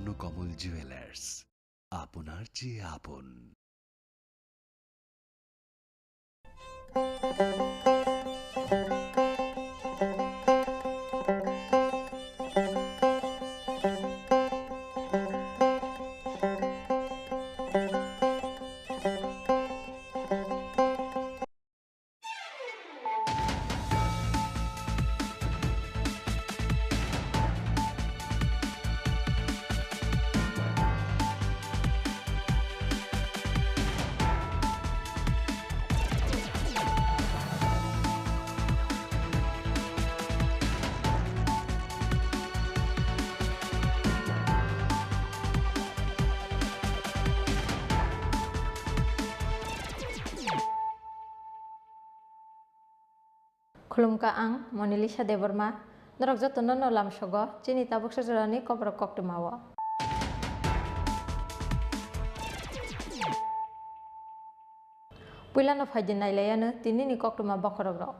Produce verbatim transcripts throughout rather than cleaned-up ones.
স্বর্ণকমল জুয়েলার্স, আপনার চেয়ে আপন। Khulumkha, ang Monalisa Debbarma. Norok jotono no lamsogo chini tabuksa jorani koborok koktwmao. Puilano phaidi nailaiano tinini koktwma bokhorokrok.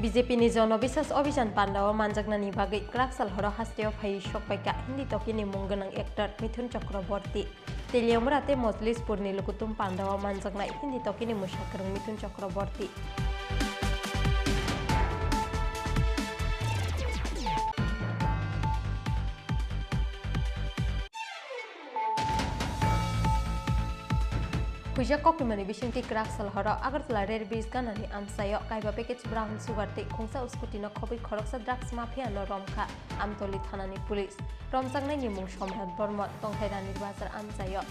B J P ni Jono Biswas Abhijan pandao manjaknani bagwi kwrak sal horo hasteo phaiwi sokpaikha Hindi tokini mung gwnang actor Mithun Chakraborty. Teliamura tei Mojlispurni Lukutum pandao manjaknai Hindi tokini mwsakwrwng Mithun Chakraborty. Huijak koktwmani bisingtwi kwrak sal horo Agartala Rail Bridge ganani amchaio kaiba package brown sugar tei khungsa scooty no khobwi khoroksa drugs mafia no romkha Amtoli thanani police. Romjaknaini mung Somrat Bormon, tongthai Ranir Bazar amchaio.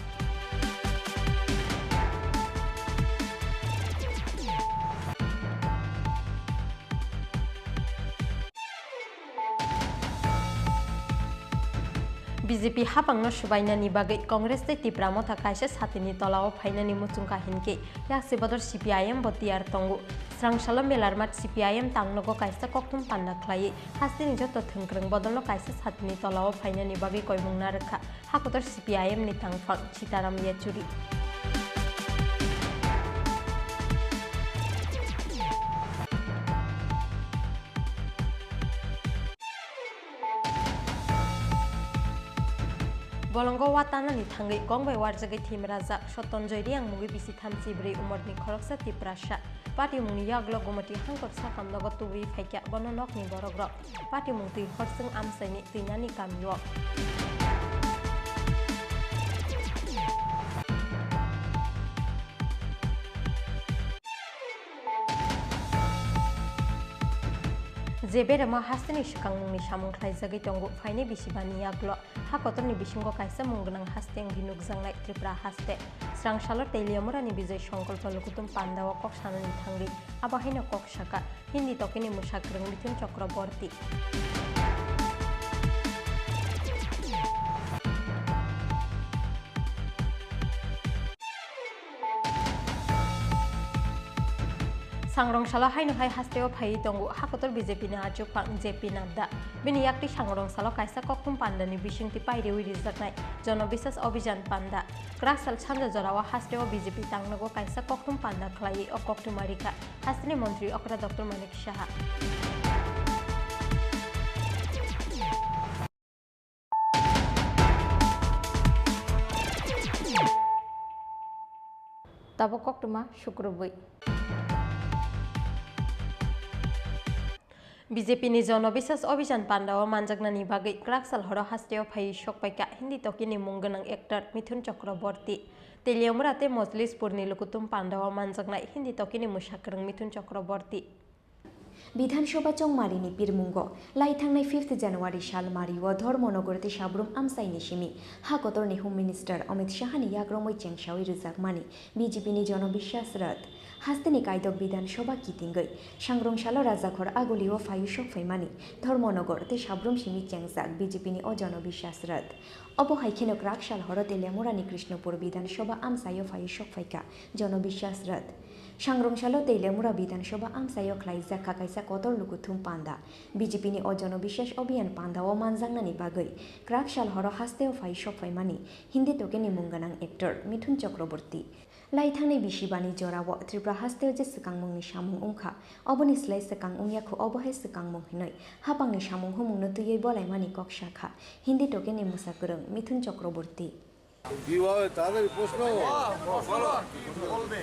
B J P hapangno swbainani bagwi Congress tei Tipra Motha kaisa satini tolao phainani muchungkha hinkhe, yaksi bodol C P I M bo tiyar tongo. Srangsalo Melarmat C P I M tangnogo kaisa kokthum panda khlaiwi, hasteni joto thwngkwrwng bodolno kaisa satini tolao phainani bagwi koimung narwkha. Hakotor C P I M ni tangphang Sitaram Yechuri. Bolongo watanani thangwi kong bai warjagwi thimrajak Sotonjoy Reang mungwi bisi thamchi bwrwi umorni khoroksa Tiprasa. Patimungni yagulo Gumati hangkor sakam nogo tubui phaikha bono nokni borokrok. Patimung twi horsing amchaini twinani kamio. Je beremo hasteni swkangmungni samung khlaijagwi tongo, phaini bisi bani yagulo. Ha kotorni bisingo kaisa mung gwnang haste wngwi nukjaknai Tripura haste. Srangsalo Teliamurani Bijoy Songkolpo Lukutum pandao kok sanani thangwi abo haino kok saka Hindi tokini mwsakwrwng Mithun Chakraborty. Sangrong salo haino hai hasteo phaiwi tongo hakotor B J P ni achukphang J P Nadda. Bini yakti sangrong salo kaisa kokthum pandani bisingtwi pairiwi rijaknai Jono Biswas Abhijan panda. Kwrak sal sanja jorao hasteo B J P tangnogo kaisa kokthum panda khlaiwi o koktwma rikha hasteni montri okra Doctor Manik Saha. Tabuk koktwma sukrubwi. B J P ni Jono Biswas Abhijan pandao manjaknani bagwi kwrak sal horo hasteo phaiwi sokpaikha Hindi tokini mung gwnang actor Mithun Chakraborty. Teliamura tei Mojlispurni Lukutum pandao manjaknai Hindi tokini mwsakwrwng Mithun Chakraborty. Bidhan Sabha chongmarini pirmungo lai thangnai fifth January salmario Dharmanagar tei Sabrum amchaini simi ha kotorni Home Minister Amit Shahani yakromwi chengsawi rwjakmani B J P ni Jono Biswas Rath. Hasteni kaidok Bidhan Sabha kitingwi sangrong salo Rajakhor agulio phaiwi sokphaimani Dharmanagar tei Sabrum simi chengjak B J P ni o Jono Biswas Rath. Obo hai kheno kwrak sal horo Teliamurani Krishnapur Bidhan Sabha amchaio phaiwi sokphaikha Jono Biswas Rath. Sangrong salo Teliamura Bidhan Sabha amchaio khlaijak kha kaisa kotor lukuthum panda. B J P ni o Jono Biswas Abhiyan pandao manjaknani bagwi kwrak sal horo hasteo phai sokphaimani Hindi tokeni mung gwnang actor Mithun Chakraborty. Lai thangnai bisi bani jorao Tripura hasteo je swkangmungni samung wngkha, oboni slai swkang wngya khu obo hai swkangmung hinwi hapangni samung humungno twiwi bolaimani kok sakha Hindi tokeni mwsa kwrwng Mithun Chakraborty. কিভাবে তাদের প্রশ্ন?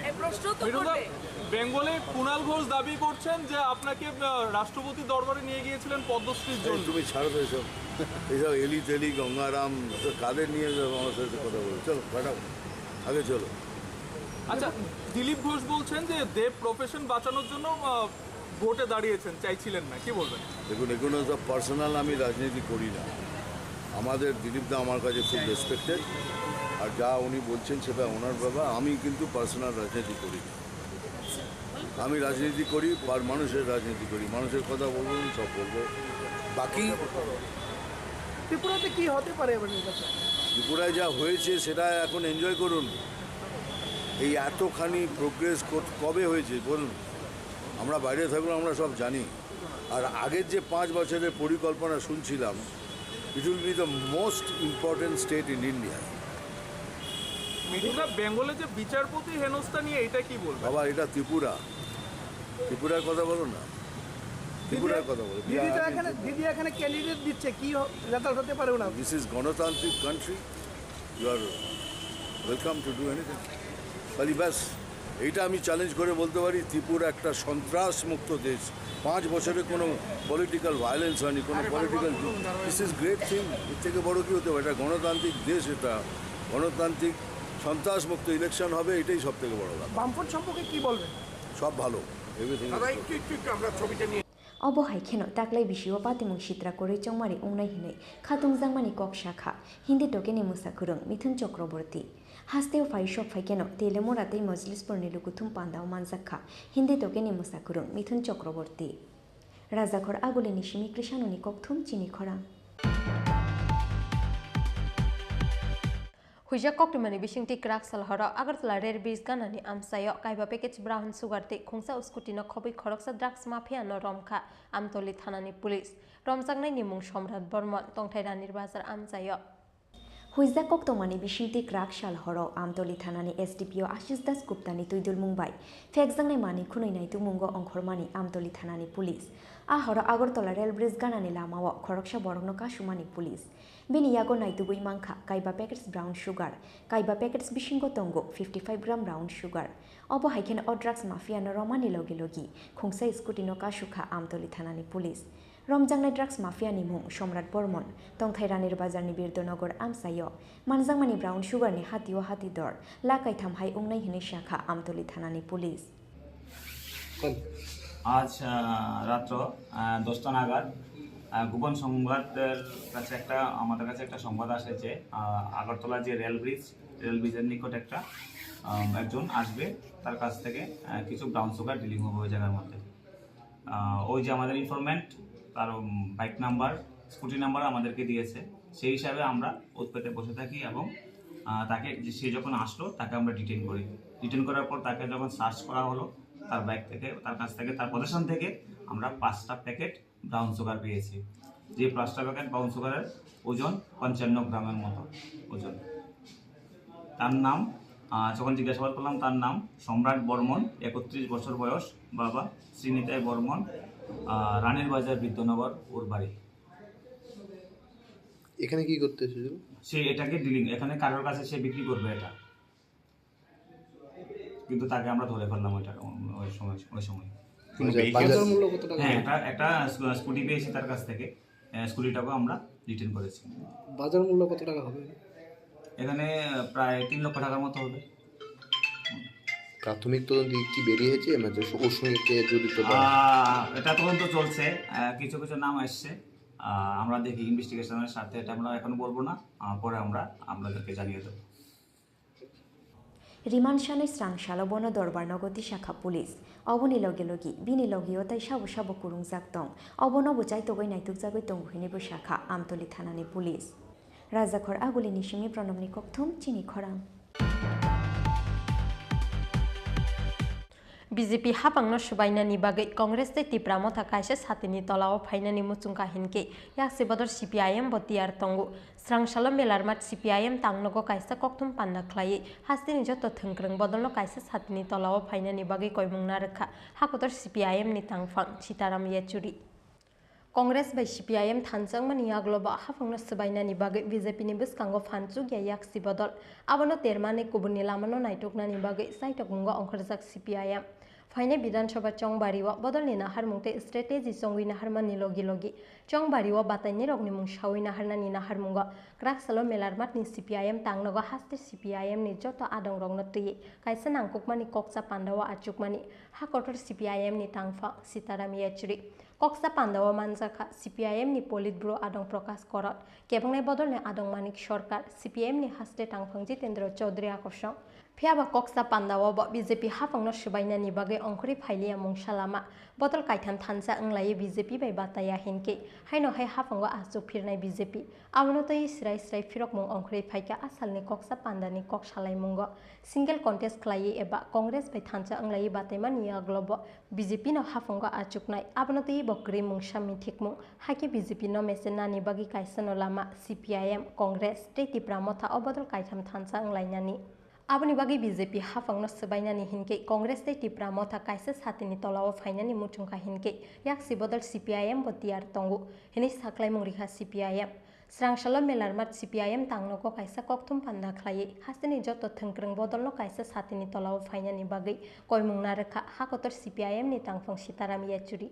এই প্রশ্ন তো মিঠুনদা, করবে। বেঙ্গলে কুণাল ঘোষ দাবি করছেন যে আপনাকে, আহ, রাষ্ট্রপতি দরবারে নিয়ে গিয়েছিলেন পদ্মশ্রীর এই জন্য। তুমি ছাড়ো তো এসব, এইসব এলি তেলি গঙ্গারাম, তো কাদের নিয়ে আমার সাথে কথা বলো? চলো, পাঠাও, আগে চলো। আচ্ছা, দিলীপ ঘোষ বলছেন যে দেব প্রফেশন বাঁচানোর জন্য, আহ, ভোটে দাঁড়িয়েছেন, চাইছিলেন না, কি বলবেন? দেখুন, এগুলো সব পার্সোনাল, আমি রাজনীতি করি না। আমাদের দিলীপ দা আমার কাছে খুব রেসপেক্টেড, আর যা উনি বলছেন সেটা ওনার ব্যাপার। আমি কিন্তু পার্সোনাল রাজনীতি করি না। আমি রাজনীতি করি, আর মানুষের রাজনীতি করি, মানুষের কথা বলবো, আমি সব বলবো। বাকি ত্রিপুরাতে কি হতে পারে এবার নির্বাচন? ত্রিপুরায় যা হয়েছে সেটা এখন এনজয় করুন। এই এতখানি প্রোগ্রেস কবে হয়েছে বলুন? আমরা বাইরে থাকলেও আমরা সব জানি। আর আগের যে পাঁচ বছরের পরিকল্পনা শুনছিলাম, it will be the most important state in India. মিঠুনদা, বেঙ্গলে যে বিচারপতি হেনস্থা নিয়ে, এটা কি বলবেন? বাবা, এটা ত্রিপুরা। ত্রিপুরার কথা বলো না, ত্রিপুরার কথা বলো। দিদি তো এখানে, দিদি এখানে ক্যান্ডিডেট দিচ্ছে, কি রেজাল্ট হতে পারে ওনার? This is গণতান্ত্রিক country. You are welcome to do anything. খালি ব্যাস, এইটা আমি চ্যালেঞ্জ করে বলতে পারি, ত্রিপুরা একটা সন্ত্রাস মুক্ত দেশ। পাঁচ বছরে কোনো পলিটিক্যাল ভায়োলেন্স হয়নি, কোনো political, this is great thing। এর থেকে বড় কী হতে পারে? এটা গণতান্ত্রিক দেশ, এটা গণতান্ত্রিক সন্ত্রাস মুক্ত ইলেকশন হবে, এটাই সব থেকে বড় ব্যাপার। বামফ্রন্ট সম্পর্কে কি বলবেন? সব ভালো, এভরিথিং। দাদা, একটু, একটু, একটু আমরা ছবিটা নিয়ে Obo hai kheno taklai bisio patimung sitra kwrwi chongmari wngnai hwnwi khatungjakmani kok sakha Hindi tokeni mwsa kwrwng Mithun Chakraborty. Hasteo phai sok phai kheno Telemura tei Mojlispurni lukuthum pandao manjakha Hindi tokeni mwsa kwrwng Mithun Chakraborty. Rajakhor Agulini simi Krishanoni kokthum chini khorang. Huijak koktwmani bisingtwi kwrak sal horo Agartala Rail Bridge ganani amchaio kaiba package brown sugar tei khungsa scooty no khobwi khoroksa drugs mafia no romkha Amtoli thanani police. Romjaknaini mung Somrat Bormon, tongthai Ranir Bazar amchaio. Huijak koktwmani bisingtwi kwrak sal horo Amtoli thanani S D P O Ashish Das Gupta ni twidulmung bai phekjaknai manwi khwnwi naitukmungo ongkhormani Amtoli thanani police. A horo Agartala Rail Bridge ganani lamao khoroksa borokno kasumani police. Bini yago naitugwi mankha kaiba packets brown sugar, kaiba packets bisingo tongo fifty five gram brown sugar. Obo hai kheno o drugs mafia no romani logi logi khungsa scooty no kasukha Amtoli thanani police. Romjaknai drugs mafia ni mung Somrat Bormon, tongthai Ranir Bazar ni Birdonogor amchaio. Manjakmani brown sugar ni hatio hati dor lakh kaitham hai wngnai hinwi sakha Amtoli thanani police. আজ, আহ, রাত্র, আহ, দশটা নাগাদ, আহ, গোপন সংবাদের কাছে একটা, আমাদের কাছে একটা সংবাদ আসে যে, আহ, আগরতলা যে রেল ব্রিজ, রেল ব্রিজের নিকট একটা, আহ, একজন আসবে, তার কাছ থেকে, আহ, কিছু ব্রাউন সুগার ডিলিং হবে ওই জায়গার মধ্যে। আহ, ওই যে আমাদের ইনফরম্যান্ট, তার, উম, বাইক নাম্বার, স্কুটি নাম্বার আমাদেরকে দিয়েছে। সেই হিসাবে আমরা উৎপেতে বসে থাকি এবং, আহ, তাকে, যে সে যখন আসলো, তাকে আমরা ডিটেইন করি। ডিটেইন করার পর তাকে যখন সার্চ করা হলো, তার ব্যাগ থেকে, তার কাছ থেকে, তার পজিশন থেকে আমরা পাঁচটা প্যাকেট ব্রাউন সুগার পেয়েছি। যে পাঁচটা প্যাকেট ব্রাউন সুগারের ওজন পঞ্চান্ন গ্রামের মতো ওজন। তার নাম, আহ, যখন জিজ্ঞাসাবাদ করলাম, তার নাম সম্রাট বর্মন, একত্রিশ বছর বয়স, বাবা শ্রীনিতাই বর্মন, আহ, রানীর বাজার বৃদ্ধনগর ওর বাড়ি। এখানে কি করতে এসেছিল? সে এটাকে ডিলিং, এখানে কারোর কাছে সে বিক্রি করবে এটা, কিন্তু তাকে আমরা ধরে ফেললাম ওইটা, ওই সময়, ওই সময়। কোনো আচ্ছা, ভেহিকল? বাজার মূল্য কত টাকা হ্যাঁ, হবে? একটা, একটা স্কু-, স্কুটি পেয়েছি তার কাছ থেকে, আহ, স্কুটিটাকেও আমরা রিটার্ন করেছি। বাজার মূল্য কত টাকা হবে? এখানে, আহ, প্রায় তিন লক্ষ টাকার মতো হবে। প্রাথমিক তদন্তে কি বেরিয়েছে, মানে, যে ওর সঙ্গে কে জড়িত বা? আহ, এটা তদন্ত চলছে, আহ, কিছু কিছু নাম আসছে। আহ, আমরা দেখি, ইনভেস্টিগেশনের স্বার্থে এটা আমরা এখন বলবো না, আহ, পরে আমরা আপনাদেরকে জানিয়ে দেবো। Riman sanwi srang salo bono dorbar nogo tisakha police. Oboni logi logi bini logio tai sabo sabo kwrwngjak tong. Obono bo chaitogwi naitukjagwi tongo hinwi bo sakha Amtoli thanani police. Rajakhor Agulini simi Pranobni kokthum chini khorang. B J P hapangno swbainani bagwi Congress tei Tipra Motha kaisa satini tolao phainani muchungkha hinkhe yaksi bodol C P I M bo tiyar tongo. Srangsalo Melarmat C P I M tangnogo kaisa kokthum panda khlaiwi hasteni joto thwngkwrwng bodolno kaisa satini tolao phainani bagwi koimung narwkha hakotor C P I M ni tangphang Sitaram Yechuri. Congress bai C P I M thansa wngmani yagulo bo haphangno swbainani bagwi B J P ni bwskango phan chukya yaksi bodol. Abono termani kubunni lamano naituknani bagwi chaitokmungo ongkhorjak C P I M. Phainai Bidhan Sabha chongbario bodolni naharmung tei strategy chongwi naharmani logi logi chongbario batainirokni mung sawi naharnani naharmungo kwraksalo Melarmatni C P I M tangnogo haste C P I M ni joto adongrokno twiwi kaisa nangkukmani koksa pandao achukmani ha kotor C P I M ni tangphang Sitaram Yechuri. Koksa pandao manjakha C P I M ni Politburo adong Prakash Korot, kebangnai bodolni adong Manik Sarkar, C P I M ni haste tangphang Jitendra Chaudhary Akosong. Phiyaba koksa pandao bo B J P haphangno swbainani bagwi ongkhorwi phailiya mungsa lama. Bodol kaitham thansa wnglaiwi B J P bai bataya hinkhe haino hai haphango achuk phirnai B J P. Abono twi srai srai phirokmung ongkhorwi phaikha a salni koksa pandani kok salaimungo. Single contest khlaiwi eba Congress bai thansa wnglaiwi bataimani yagulo bo B J P no haphango achuknai, abono twi bo kwrwi mungsa mithikmung, hakhe B J P no mese nani bagwi kaisano lama C P I M, Congress tei Tipra Motha o bodol kaitham thansa wnglainani. Aboni bagwi B J P haphangno swbainani hinkhe Congress tei Tipra Motha kaisa satini tolao phainani muchungkha hinkhe yaksi bodol C P I M bo tiyar tongo, hinwi saklaimung rikha C P I M. Srangsalo Melarmat C P I M tangnogo kaisa kokthum panda khlaiwi hasteni joto thwngkwrwng bodolno kaisa satini tolao phainani bagwi koimung narwkha hakotor C P I M ni tangphang Sitaram Yechuri.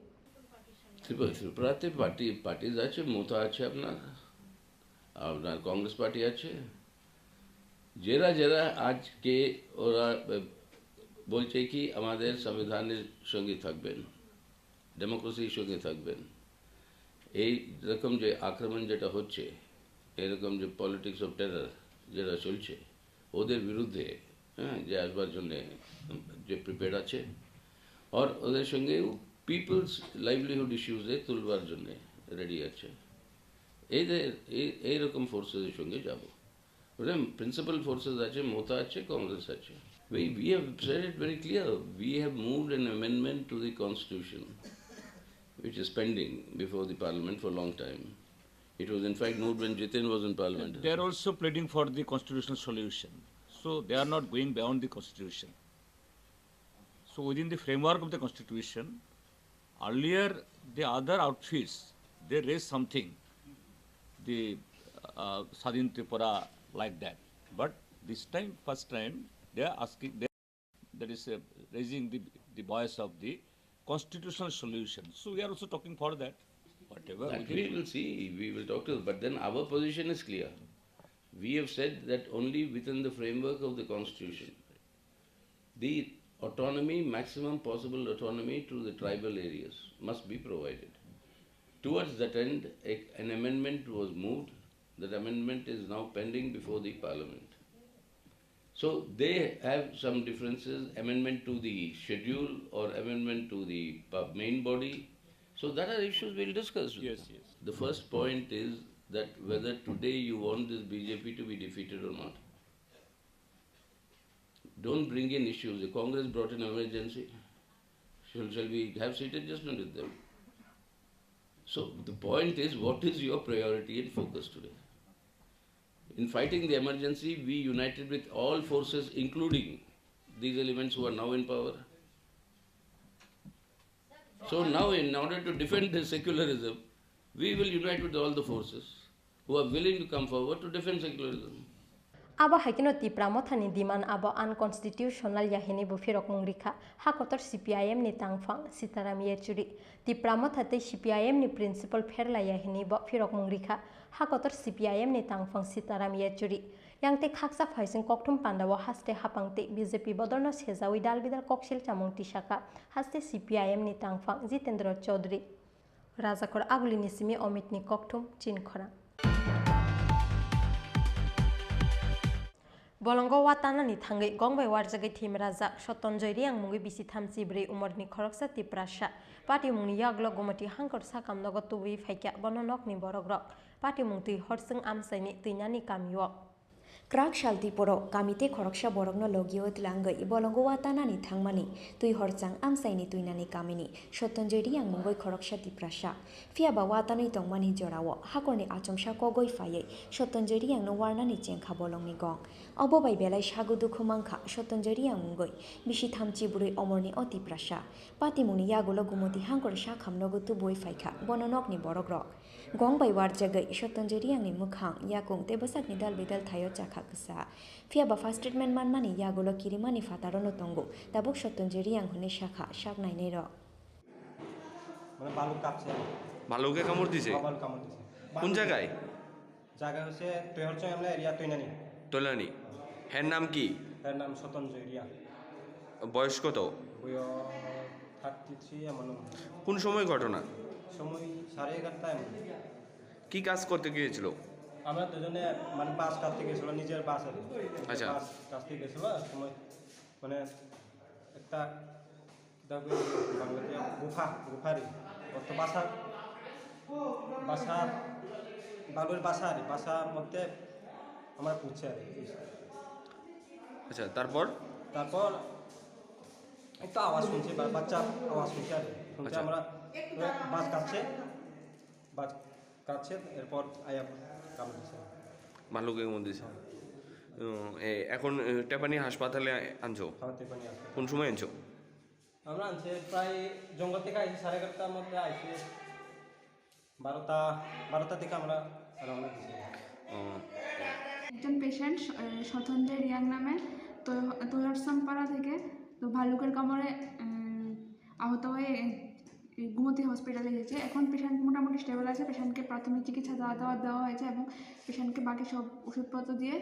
Tripura, Tripura te party, parties আছে, মোতা আছে আপনার, আপনার কংগ্রেস পার্টি আছে। যারা যারা আজকে ওরা, আহ, বলছে কি আমাদের সংবিধানের সঙ্গে থাকবেন, ডেমোক্রেসির সঙ্গে থাকবেন, এই রকম যে আক্রমণ যেটা হচ্ছে, এরকম যে পলিটিক্স অফ টেরর যেটা চলছে, ওদের বিরুদ্ধে, হ্যাঁ, যে আসবার জন্যে যে প্রিপেয়ার্ড আছে, আর ওদের সঙ্গেও পিপলস লাইভলিহুড ইস্যুসে তুলবার জন্যে রেডি আছে। এই যে, এই, এইরকম ফোর্সেসের সঙ্গে যাব। ওটা প্রিন্সিপাল ফোর্সেস আছে, মোতা আছে, কংগ্রেস আছে। We, we have said it very clear. We have moved an amendment to the constitution, which is pending before the parliament for a long time. It was in fact moved when Jiten was in parliament. They are also pleading for the constitutional solution. So they are not going beyond the constitution. So within the framework of the constitution, earlier the other outfits, they raised something, the, uh, Sadhin Tripura like that. But this time, first time, they are asking, they, that is, uh, raising the, the voice of the constitutional solution. So we are also talking for that. Whatever That within we will see, we will talk to, but then our position is clear. We have said that only within the framework of the constitution, the autonomy, maximum possible autonomy to the tribal areas must be provided. Towards that end, a, an amendment was moved. That amendment is now pending before the parliament. So they have some differences, amendment to the schedule or amendment to the pu-, main body. So that are issues we'll discuss with Yes, them. Yes. The first point is that whether today you want this B J P to be defeated or not. Don't bring in issues. The Congress brought in emergency. Shall, shall we have seat adjustment with them? So the point is, what is your priority and focus today? In fighting the emergency, we united with all forces, including these elements who are now in power. So now, in order to defend the secularism, we will unite with all the forces who are willing to come forward to defend secularism. Abo hai kheno Tipra Mothani demand abo unconstitutional ya hinwi bo phirokmung rikha, ha kotor C P I M ni tangphang Sitaram Yechuri. Tipra Motha tei C P I M ni principle pherlaiya hinwi bo phirokmung rikha, ha kotor C P I M ni tangphang Sitaram Yechuri. Yang tei khaksa phaising kokthum pandao haste hapang tei B J P bodolno sejawi dal bidal koksil chamung tisaka, haste C P I M ni tangphang Jitendra Chaudhary. Rajakhor Agulini simi Omitni kokthum chinkhorang. Bolongo watanani thangwi gong bai warjagwi thwimrajak Sotonjoy Reang mungwi bisi thamchi bwrwi umorni khoroksa Tiprasa. Patimungni yagulo Gumati hangkor sakamnogo tubui phaikha bono nokni borokrok. Patimung twi horswng amchaini twinani kamio. Kwrak sal Tiporo kami tei khoroksa borokno logi o twlangwi bolongo wa tanani thangmani twi horchang amchaini twinani kamini Sotonjoi Riyang mungwi khoroksa Tiprasa. Phiya ba wa tanwi tongmani jorao hakorni achomsa kogwi phaiwi Sotonjoi Riyangno warnani chengkha bolongni gong. Obo bai belai sago dukhu mankha Sotonjoi Riyang mungwi bisi thamchi bwrwi omorni o Tiprasa. Patimungni yagulo Gumoti hangkor sakham nogo tubuwi phaikha bono nokni borokrok. Gong bai warjagwi Sotonjoi Riyangni mwkhang, yakung tei bwsakni dal bidal thaio chakha kwsa. Phiya ba first treatment manmani yagulo kirimani phataro no tongo. Tabuk Sotonjoi Riyang hwnwi sakha sak nainairok. মানে ভালুক কাটছে। ভালুকে কামড় দিছে? হ্যাঁ, ভালুক কামড় দিছে। কোন জায়গায়? জায়গা হচ্ছে তৈহরচং এমলা এরিয়া তৈনানি। তৈনানি। এর নাম কি? এর নাম সতঞ্জয় রিয়া। বয়স কত? বয়স থার্টি থ্রি এমন। কোন সময় ঘটনা? সময় সাড়ে এগারোটা এমন। কি কাজ করতে গিয়েছিল? আমরা দুজনে মানে বাঁশ কাটতে গেছিল, নিজের বাঁশ আর কি। আচ্ছা। বাঁশ কাটতে গেছিল, সময় মানে একটা কিতা কই বাংলাতে গুফা, গুফারি অর্থ বাসার, বাসার, বালুর বাসা আর কি, বাসার মধ্যে আমরা পড়ছে আর কি। আচ্ছা, তারপর? তারপর একটা আওয়াজ শুনছি, বা-, বাচ্চার আওয়াজ শুনছি আর কি। শুনছি আচ্ছা। আমরা বাঁশ কাটছে, বাঁশ কাটছে, এরপর আয়া কামড় দিছে। ভাল্লুকে কামড় দিছে। উম, এ, এখন, এ, টেপানি হাসপাতালে আনছো? হ্যাঁ, টেপানি হাসপাতাল। কোন সময় আনছো? আমরা আনছি প্রায় জঙ্গল থেকে আইছি সাড়ে এগারোটার মধ্যে আইছি। বারোটা, বারোটা থেকে আমরা রওনা দিছি। ও। একজন পেশেন্ট, এ, সতঞ্জয় রিয়াং নামে তো-, তৈহরসাং পাড়া থেকে। তো ভাল্লুকের কামড়ে, এ, আহত হয়ে, এ, গুমতি হসপিটালে এসেছে। এখন পেশেন্ট মোটামুটি স্টেবল আছে। পেশেন্টকে প্রাথমিক চিকিৎসা দেওয়া, দেওয়া, দেওয়া হয়েছে এবং পেশেন্টকে বাকি সব ওষুধপত্র দিয়ে,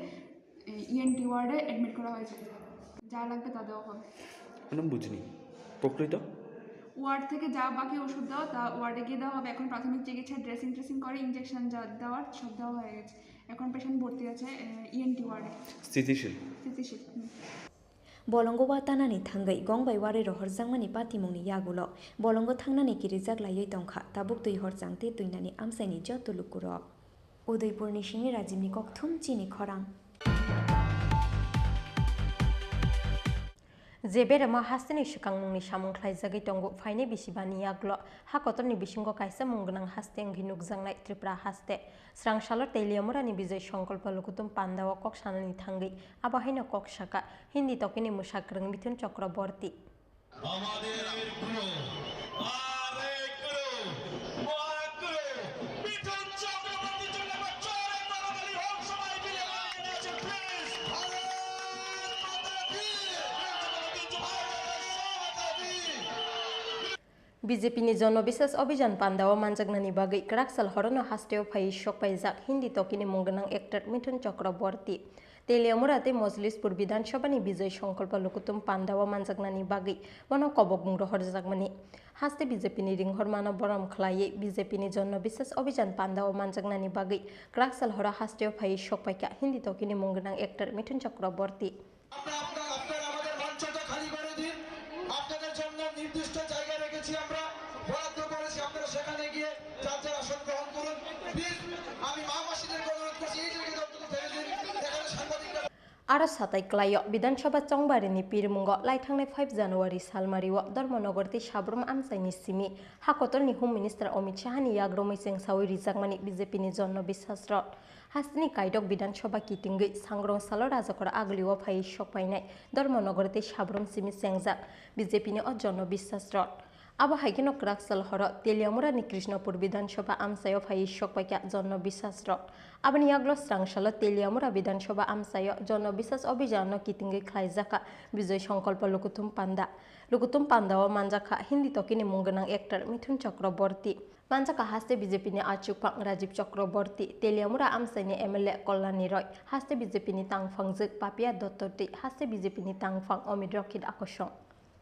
এ, ইএনটি ওয়ার্ডে অ্যাডমিট করা হয়েছে। যা লাগবে তা দেওয়া হবে। মানে বুঝিনি, প্রকৃত? ওয়ার্ড থেকে যা বাকি ওষুধ দেওয়া, তা ওয়ার্ডে গিয়ে দেওয়া হবে। এখন প্রাথমিক চিকিৎসা, ড্রেসিং ট্রেসিং করে, ইঞ্জেকশন যা দেওয়ার সব দেওয়া হয়ে গেছে। এখন পেশেন্ট ভর্তি আছে, এ, ইএনটি ওয়ার্ডে। স্থিতিশীল? স্থিতিশীল, হুম। Bolongo wa tanani thangwi gong bai warwi rohorjakmani patimungni yagulo bolongo thangnani kirijak laiwi tongkha tabuk twi horchang tei twinani amchaini joto lukurok. Udaipurni simi Rajibni kokthum chini khorang. Je berama hasteni swkangmungni samung khlaijagwi tongo, phainai bisi bani yagulo ha kotorni bisingo kaisa mung gwnang haste wngwi nukjaknai Tripura haste. Srang salo Teliamurani Bijoy Sankalpa Lukutum Pandao kok sanani thangwi abo haino kok saka Hindi tokini mwsakwrwng Mithun Chakraborty. আমাদের গুরু, আরেক গুরু, মহান গুরু মিঠুন চক্রবর্তীর জন্য একবার জোরে করতালি হোক সবাই মিলে। Please, ভারত মাতা কি, ভারত মাতা কি। B J P ni Jono Biswas Abhijan pandao manjaknani bagwi kwrak sal horono hasteo phaiwi sokpaijak Hindi tokini mung gwnang actor Mithun Chakraborty. Teliamura tei Mojlispur Bidhan Sabha ni Bijoy Sankalpa Lukutum pandao manjaknani bagwi bono kobokmung rohorjakmani. Haste B J P ni ringhormano borom khlaiwi B J P ni Jono Biswas Abhijan pandao manjaknani bagwi kwrak sal horo hasteo phaiwi sokpaikha Hindi tokini mung gwnang actor Mithun Chakraborty. আমরা আপনার, আপনার আমাদের মঞ্চটা খালি করে দিন। আপনাদের জন্য নির্দিষ্ট জায়গা রেখেছি আমরা, বরাদ্দ করেছি, আপনারা সেখানে গিয়ে যার যার আসন গ্রহণ করুন। প্লিজ, আমি মা মাসিদেরকে অনুরোধ করছি, এই জায়গাটা অন্তত ছেড়ে দিন। এখানে সাংবাদিকরা Aro satai kwlaio Bidhan Sabha chongbarini pirmungo laithangnai five January salmario Dharmanagar tei Sabrum amchaini simi ha kotorni Home Minister Amit Shahani yagrumwi chengsawi rijakmani B J P ni Jono Biswas rot. Hasteni kaitok Bidhan Sabha kitingwi sangrong salo Rajakor agulio phaiwi sokpainai Dharmanagar tei Sabrum simi chengjak B J P ni o Jono Biswas rot. Abo hai kheno kwrak sal horo Teliamurani Krishnapur Bidhan Sabha amchaio phaiwi sokpaikha Jono Biswas rot. Aboni yagulo srang salo Teliamura Bidhan Sabha amchaio Jono Biswas Abhijan no kitingwi khlaijakha Bijoy Sankalpa Lukutum Panda. Lukutum Pandao manjakha Hindi tokini mung gwnang actor Mithun Chakraborty. Manjaka haste B J P ni achukphang Rajiv Chakraborty, Teliamura amchaini M L A Kalyani Roy, haste B J P ni tangphangjwk Papia Dotto tei haste B J P ni tangphang Amit Rakhi Akosong.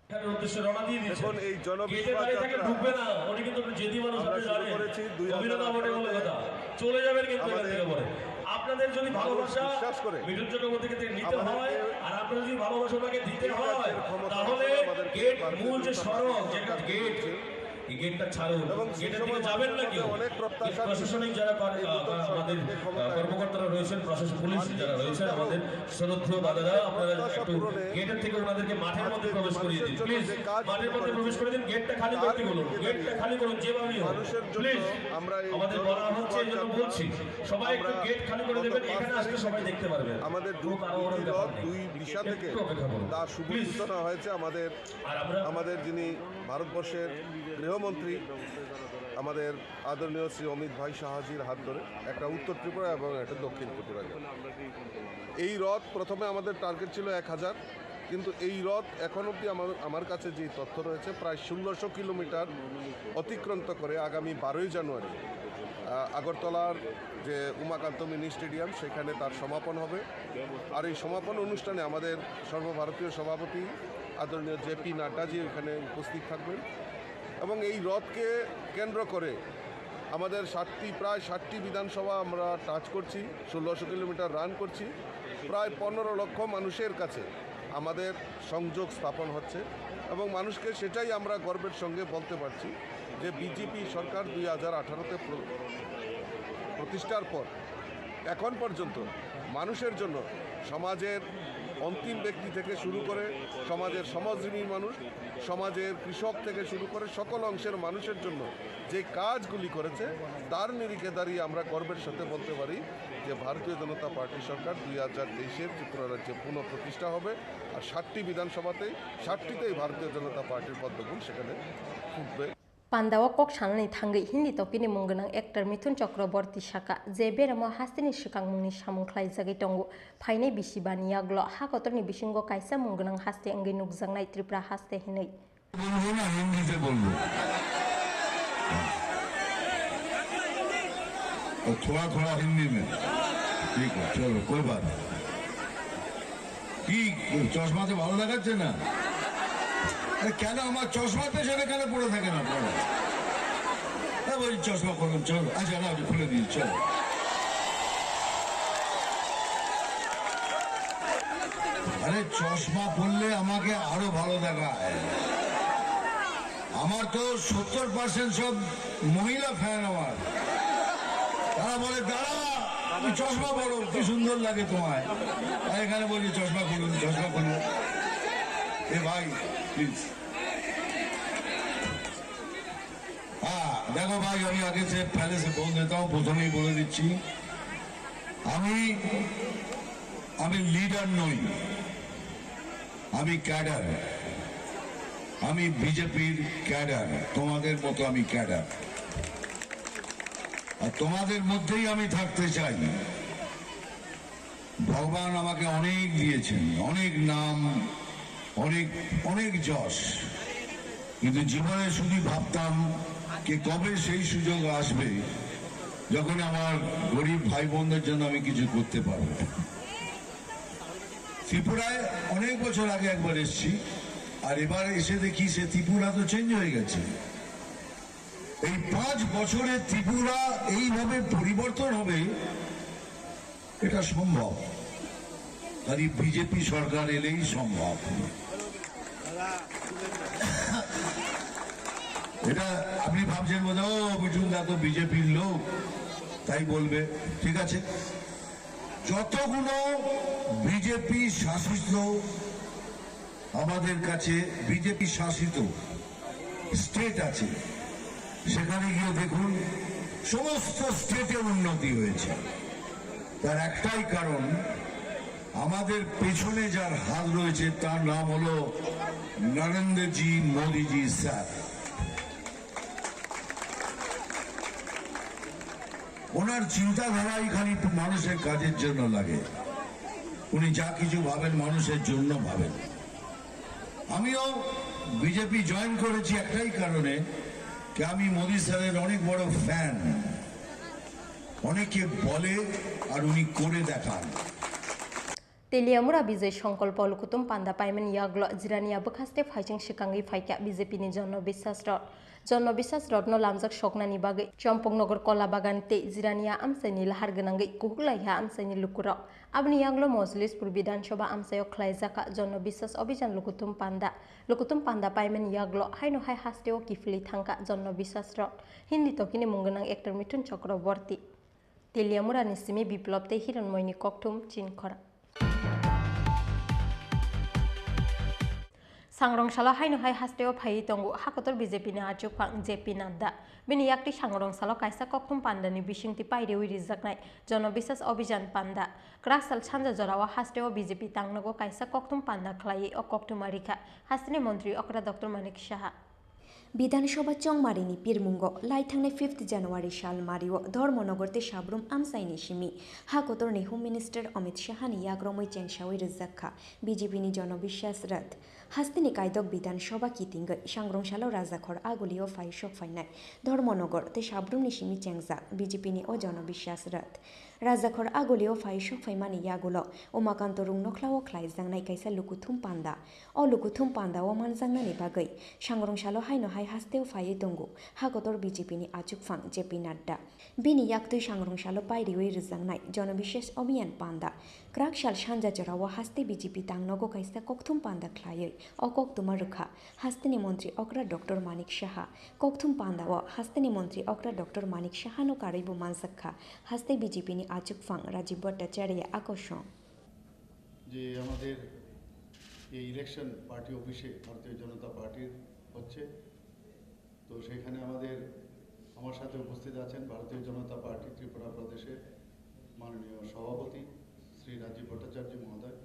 এখানে উদ্দেশ্যে রওনা দিয়ে দিয়েছে। এখন এই জনবিশ্বাস গেটে দাঁড়িয়ে থেকে যাত্রা ঢুকবে না, উনি কিন্তু জেদি মানুষ, আমরা আপনি শুরু জানেন। করেছি দুই হাজার আঠারোতে। অভিনব বটে বলে কথা। চলে যাবেন কিন্তু এখান আমাদের থেকে পরে। আপনাদের যদি মানুষ ভালোবাসা বিশ্বাস করে মিঠুন চক্রবর্তীকে নিতে আমাদেরকে হয়, আর আপনারা যদি ভালোবাসা ওনাকে দিতে এই হয়, রাজ্যের ক্ষমতা তাহলে আসনে আমাদেরকে গেট, বাংলাদেশের মূল যে সরকার সড়ক, যেটা সরকার গেট, দিয়েছে। এই গেটটা ছাড়ুন। এবং সেই গেটের দিকে সময় যাবেন না মানুষের কেউ। মধ্যে অনেক প্রত্যাশা ছিল। প্রশাসনিক যারা কর-, এই নতুন আহ, আমাদের, সরকারের আহ, গঠন কর্মকর্তারা রয়েছেন, প্রশাসন, পুলিশ যারা রয়েছেন, আমাদের শ্রদ্ধেয় দাদারা, আপনারা প্রত্যাশা একটু পূরণে গেটের থেকে ওনাদেরকে মাঠের মধ্যে আজকে প্রবেশ করিয়ে মানুষের দিন। জন্য প্লিজ, যে কাজ মাঠের মধ্যে প্রবেশ করে দিন, গেটটা খালি তার করতে বলুন। দিকে গেটটা খালি করুন, যেভাবেই হোক। মানুষের জন্য প্লিজ, আমরা এই আমাদের বলা হচ্ছে, এই জন্য বলছি, সবাই একটু আমরা গেট খালি করে গত দেবেন, পাঁচ এখানে আসলে তারিখ সবাই দেখতে পারবেন। আমাদের কোনো দুই, তাড়াহুড়োর দুইটি ব্যাপার রথ নেই। দুই দিশা একটু থেকে অপেক্ষা করুন, তার শুভ প্লিজ। সূচনা হয়েছে আমাদের, আর আমরা আমাদের যিনি ভারতবর্ষের গৃহমন্ত্রী, আমাদের আদরণীয় শ্রী অমিত ভাই শাহজির হাত ধরে একটা উত্তর ত্রিপুরা এবং একটা দক্ষিণ ত্রিপুরা গেল। এই রথ প্রথমে আমাদের টার্গেট ছিল এক হাজার, কিন্তু এই রথ এখন অবধি আমার, আমার কাছে যে তথ্য রয়েছে, প্রায় ষোলোশো কিলোমিটার অতিক্রান্ত করে আগামী বারোই জানুয়ারি, আহ, আগরতলার যে উমাকান্ত মিনি স্টেডিয়াম, সেখানে তার সমাপন হবে। আর এই সমাপন অনুষ্ঠানে আমাদের সর্বভারতীয় সভাপতি আদরণীয় জে পি নাড্ডাজি এখানে উপস্থিত থাকবেন। এবং এই রথকে কেন্দ্র করে আমাদের সাতটি, প্রায় সাতটি বিধানসভা আমরা টাচ করছি, ষোলোশো কিলোমিটার রান করছি। প্রায় পনেরো লক্ষ মানুষের কাছে আমাদের সংযোগ স্থাপন হচ্ছে এবং মানুষকে সেটাই আমরা গর্বের সঙ্গে বলতে পারছি যে বিজেপি সরকার দুই হাজার আঠারোতে প্র-, প্রতিষ্ঠার পর এখন পর্যন্ত মানুষের জন্য, সমাজের অন্তিম ব্যক্তি থেকে শুরু করে সমাজের শ্রমজীবী মানুষ, সমাজের কৃষক থেকে শুরু করে সকল অংশের মানুষের জন্য যে কাজগুলি করেছে, তার নিরিখে দাঁড়িয়ে আমরা গর্বের সাথে বলতে পারি যে ভারতীয় জনতা পার্টি সরকার দুই হাজার তেইশের ত্রিপুরা রাজ্যে পুনঃপ্রতিষ্ঠা হবে। আর সাতটি বিধানসভাতেই, সাতটিতেই ভারতীয় জনতা পার্টির পদ্মফুল সেখানে ফুটবে। Panda o kok sanani thangwi Hindi topini mung gwnang actor Mithun Chakraborty saka je beramo hasteni swkangmungni samung khlaijagwi tongo. Phainai bisi bani yaglo ha kotorni bisingo kaisa mung gwnang haste wngwi nukjaknai Tripura haste hinwi. बोलबो ना, हिंदी से बोलबो। और थोड़ा थोड़ा हिंदी में। ठीक है, चलो, कोई बात नहीं। কি, চশমাতে ভালো দেখাচ্ছে না? আরে, কেন আমার চশমার পেছনে কেন পড়ে থাকেন আপনারা? হ্যাঁ, বলছি, চশমা খুলুন, চলো। আচ্ছা, না, ওটা খুলে দিন, চলো। আরে, চশমা পরলে আমাকে আরো ভালো দেখায়। আমার তো সত্তর পার্সেন্ট সব মহিলা ফ্যান আমার। তারা বলে, "দাদা, তুমি চশমা পরো, কি সুন্দর লাগে তোমায়।" আর এখানে বলছে, "চশমা খুলুন, চশমা খুলুন।" এ ভাই, প্লিজ। হ্যাঁ, দেখো ভাই, আমি আগে সে পহলে সে বল দেতা হুম, প্রথমেই বলে দিচ্ছি, আমি, আমি লিডার নই, আমি ক্যাডার, আমি বিজেপির ক্যাডার, তোমাদের মতো আমি ক্যাডার। আর তোমাদের মধ্যেই আমি থাকতে চাই। ভগবান আমাকে অনেক দিয়েছেন, অনেক নাম, অনেক, অনেক যশ, কিন্তু জীবনে শুধু ভাবতাম যে কবে সেই সুযোগ আসবে যখন আমার গরিব ভাই বোনদের জন্য আমি কিছু করতে পারবো। ত্রিপুরায় অনেক বছর আগে একবার এসেছি, আর এবার এসে দেখি সে ত্রিপুরা তো চেঞ্জ হয়ে গেছে। এই পাঁচ বছরে ত্রিপুরা এইভাবে পরিবর্তন হবে, এটা সম্ভব, খালি বিজেপি সরকার এলেই সম্ভব। এটা আপনি ভাবছেন বোধ হয়, "ও, মিঠুন দা তো বিজেপির লোক, তাই বলবে।" ঠিক আছে, যতগুলো বিজেপি শাসিত, আমাদের কাছে বিজেপি শাসিত স্টেট আছে, সেখানে গিয়ে দেখুন, সমস্ত স্টেটে উন্নতি হয়েছে। তার একটাই কারণ, আমাদের পেছনে যার হাত রয়েছে, তার নাম হলো নরেন্দ্রজি মোদিজি স্যার। ওনার চিন্তাধারাই খালি মানুষের কাজের জন্য লাগে। উনি যা কিছু ভাবেন, মানুষের জন্য ভাবেন। আমিও বিজেপি জয়েন করেছি একটাই কারণে, যে আমি মোদি স্যারের অনেক বড় ফ্যান। অনেকে বলে আর উনি করে দেখান। Teliamura Bijay Sankalpo Lukutum panda paimani yaglo Jirania bwkhaste phaising swkangwi phaikha B J P ni Jonno Biswas Rot. Jonno Biswas Rotno lamjak soknani bagwi Champaknagar Kola Bagan tei Jirania amchaini lahar gwnangwi kuhuklaiha amchaini lukurok. Aboni yaglo Mojlispur Bidhan Sabha amchaio khlaijakha Jono Biswas Abhijan lukuthum panda. Lukuthum panda paimani yaglo haino hai hasteo kiphilwi thangkha Jono Biswas rok. Hindi tokini mung gwnang actor Mithun Chakraborty. Teliamurani simi Biplop tei Hironmoini kokthum Chinkhora. Sangrong salo haino hai hasteo phaiwi tongo Hakotor B J P ni achukphang J P Nadda. Bini yaktwi sangrong salo kaisa kokthum pandani bisingtwi pairiwi rijaknai Jono Biswas Abhijan panda. Kwrak sal sanja jorao hasteo B J P tangnogo kaisa kokthum panda khlaiwi o kokthuma rikha hasteni montri okra Doctor Manik Saha. Bidhan Sabha chongmarini pirmungo laithangnai fifth January sal mario Dharmanagar tei Sabrum amchaini simi Hakotorni Home Minister Amit Shahani yagromwi chengsawi rwjak kha B J P ni Jono Biswas Rath. Hasteni kaidok Bidhan Sabha kitingwi sangrong salo Rajakhor agulio phai sok phainai Dharmanagar tei Sabrumni simi chengjak B J P ni o Jono Biswas Rath. Rajakhor agulio phai sok phaimani yagulo Umakanto Rungnokhla o khlaijaknai kaisa lukuthum panda. O lukuthum panda o manjaknani bagwi sangrong salo haino hai hasteo phaiwi tongo Hakotor B J P ni achukphang J P Nadda. Bini yaktwi sangrong salo pairiwi rwjaknai Jono Biswas Abhiyan panda. Kwrak sal sanja jorao haste B J P tangnogo kaisa kokthum panda khlaiwi o koktuma rwkha hasteni montri okra Doctor Manik Saha. Kokthum pandao hasteni montri okra Doctor Manik Sahano karwibo manjak kha haste B J P ni achukphang Rajiv Bhattacharya akosong. যে আমাদের এই election party অফিসে ভারতীয় জনতা পার্টির হচ্ছে, তো সেখানে আমাদের, আমার সাথে উপস্থিত আছেন ভারতীয় জনতা পার্টি ত্রিপুরা প্রদেশের মাননীয় সভাপতি শ্রী রাজীব ভট্টাচার্য মহোদয়।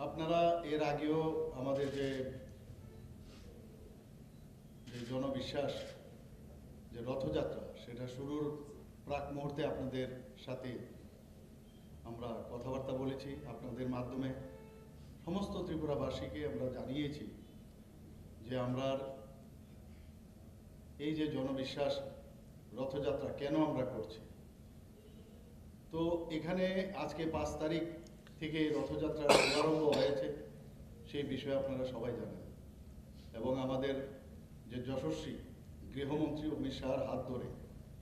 আপনারা এর আগেও আমাদের যে, যে জনবিশ্বাস, যে রথযাত্রা, সেটা শুরুর প্রাক মুহূর্তে আপনাদের সাথে আমরা কথাবার্তা বলেছি, আপনাদের মাধ্যমে সমস্ত ত্রিপুরাবাসীকে আমরা জানিয়েছি যে আমরা এই যে জনবিশ্বাস রথযাত্রা কেন আমরা করছি। তো এখানে আজকে পাঁচ তারিখ থেকে রথযাত্রার শুভারম্ভ হয়েছে, সেই বিষয়ে আপনারা সবাই জানেন। এবং আমাদের যে যশস্বী গৃহমন্ত্রী অমিত শাহর হাত ধরে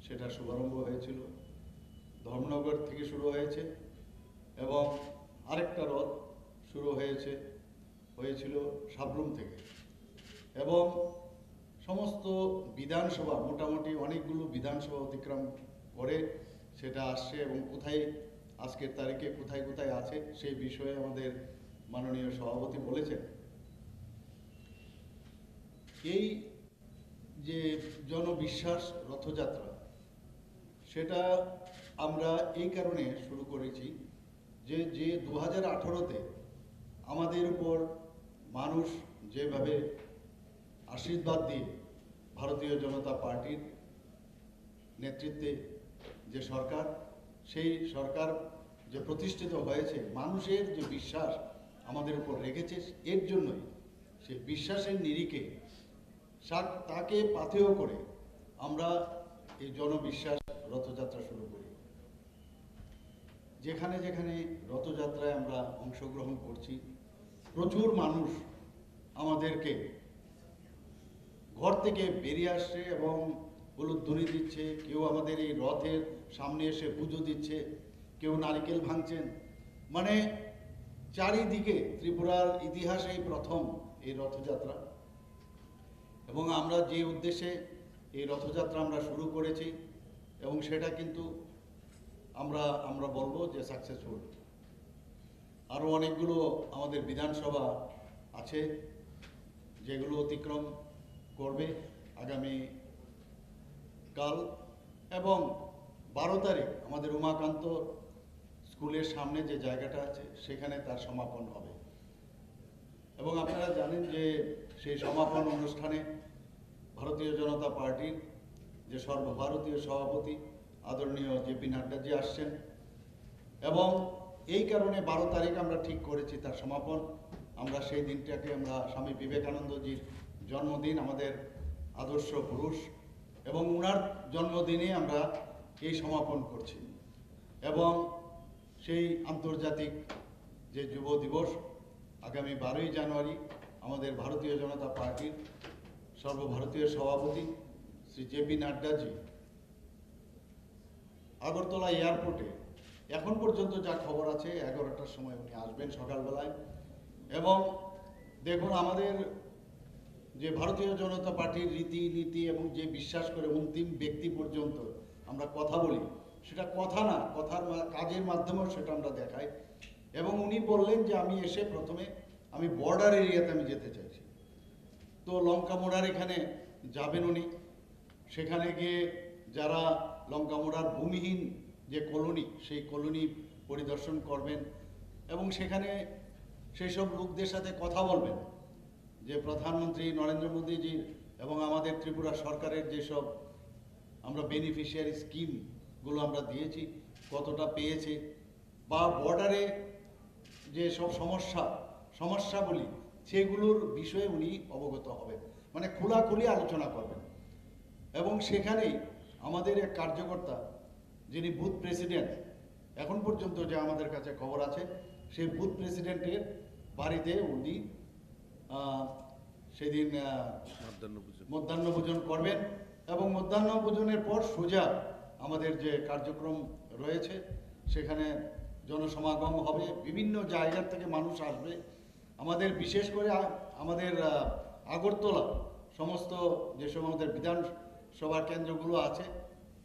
সেটা শুভারম্ভ হয়েছিল, ধর্মনগর থেকে শুরু হয়েছে এবং আরেকটা রথ শুরু হয়েছে, হয়েছিল সাবরুম থেকে। এবং সমস্ত বিধানসভা, মোটামুটি অনেকগুলো বিধানসভা অতিক্রম করে সেটা আসছে এবং কোথায়, আজকের তারিখে কোথায় কোথায় আছে, সেই বিষয়ে আমাদের মাননীয় সভাপতি বলেছেন। এই যে জনবিশ্বাস রথযাত্রা, সেটা আমরা এই কারণে শুরু করেছি যে, যে দু হাজার আঠারোতে আমাদের উপর মানুষ যেভাবে আশীর্বাদ দিয়ে ভারতীয় জনতা পার্টির নেতৃত্বে যে সরকার, সেই সরকার যে প্রতিষ্ঠিত হয়েছে, মানুষের যে বিশ্বাস আমাদের উপর রেখেছে, এর জন্যই, সেই বিশ্বাসের নিরিখে সা-, তাকে পাথেয় করে আমরা এই জনবিশ্বাস রথযাত্রা শুরু করি। যেখানে যেখানে রথযাত্রায় আমরা অংশগ্রহণ করছি, প্রচুর মানুষ আমাদেরকে ঘর থেকে বেরিয়ে আসছে এবং হলুদ ধ্বনি দিচ্ছে, কেউ আমাদের এই রথের সামনে এসে পুজো দিচ্ছে, কেউ নারিকেল ভাঙছেন। মানে, চারিদিকে ত্রিপুরার ইতিহাসেই প্রথম এই রথযাত্রা। এবং আমরা যে উদ্দেশ্যে এই রথযাত্রা আমরা শুরু করেছি, এবং সেটা কিন্তু আমরা, আমরা বলবো যে সাকসেসফুল। আরও অনেকগুলো আমাদের বিধানসভা আছে, যেগুলো অতিক্রম করবে আগামী কাল, এবং বারো তারিখ আমাদের উমাকান্ত স্কুলের সামনে যে জায়গাটা আছে, সেখানে তার সমাপন হবে। এবং আপনারা জানেন যে সেই সমাপন অনুষ্ঠানে ভারতীয় জনতা পার্টির যে সর্বভারতীয় সভাপতি আদরণীয় জে পি নাড্ডাজি আসছেন, এবং এই কারণে বারো তারিখ আমরা ঠিক করেছি তার সমাপন। আমরা সেই দিনটাকে আমরা স্বামী বিবেকানন্দজির জন্মদিন, আমাদের আদর্শ পুরুষ, এবং ওনার জন্মদিনে আমরা এই সমাপন করছি। এবং সেই আন্তর্জাতিক যে যুব দিবস, আগামী বারোই জানুয়ারি আমাদের ভারতীয় জনতা পার্টির সর্বভারতীয় সভাপতি শ্রী জে পি নাড্ডাজি আগরতলা এয়ারপোর্টে এখন পর্যন্ত যা খবর আছে, এগারোটার সময় উনি আসবেন সকালবেলায়। এবং দেখুন, আমাদের যে ভারতীয় জনতা পার্টির রীতি নীতি এবং যে বিশ্বাস করে অন্তিম ব্যক্তি পর্যন্ত আমরা কথা বলি, সেটা কথা না, কথার মা- কাজের মাধ্যমেও সেটা আমরা দেখাই। এবং উনি বললেন যে আমি এসে প্রথমে আমি বর্ডার এরিয়াতে আমি যেতে চাইছি। তো লঙ্কামুড়ার এখানে যাবেন উনি। সেখানে গিয়ে যারা লঙ্কামুড়ার ভূমিহীন যে কলোনি, সেই কলোনি পরিদর্শন করবেন এবং সেখানে সেই সব লোকদের সাথে কথা বলবেন যে প্রধানমন্ত্রী নরেন্দ্র মোদীজি এবং আমাদের ত্রিপুরা সরকারের যেসব আমরা বেনিফিশিয়ারি স্কিমগুলো আমরা দিয়েছি, কতটা পেয়েছে, বা বর্ডারে যে সব সমস্যা, সমস্যাবলী, সেগুলোর বিষয়ে উনি অবগত হবেন, মানে খোলাখুলি আলোচনা করবেন। এবং সেখানেই আমাদের এক কার্যকর্তা, যিনি বুথ প্রেসিডেন্ট, এখন পর্যন্ত যে আমাদের কাছে খবর আছে, সেই বুথ প্রেসিডেন্টের বাড়িতে উনি আহ, সেদিন আহ, মধ্যাহ্ন ভোজন। মধ্যাহ্ন ভোজন করবেন এবং মধ্যাহ্ন ভোজনের পর সোজা আমাদের যে কার্যক্রম রয়েছে, সেখানে জনসমাগম হবে, বিভিন্ন জায়গা থেকে মানুষ আসবে। আমাদের বিশেষ করে আ- আমাদের আহ, আগরতলা সমস্ত যেসব আমাদের বিধানসভা কেন্দ্রগুলো আছে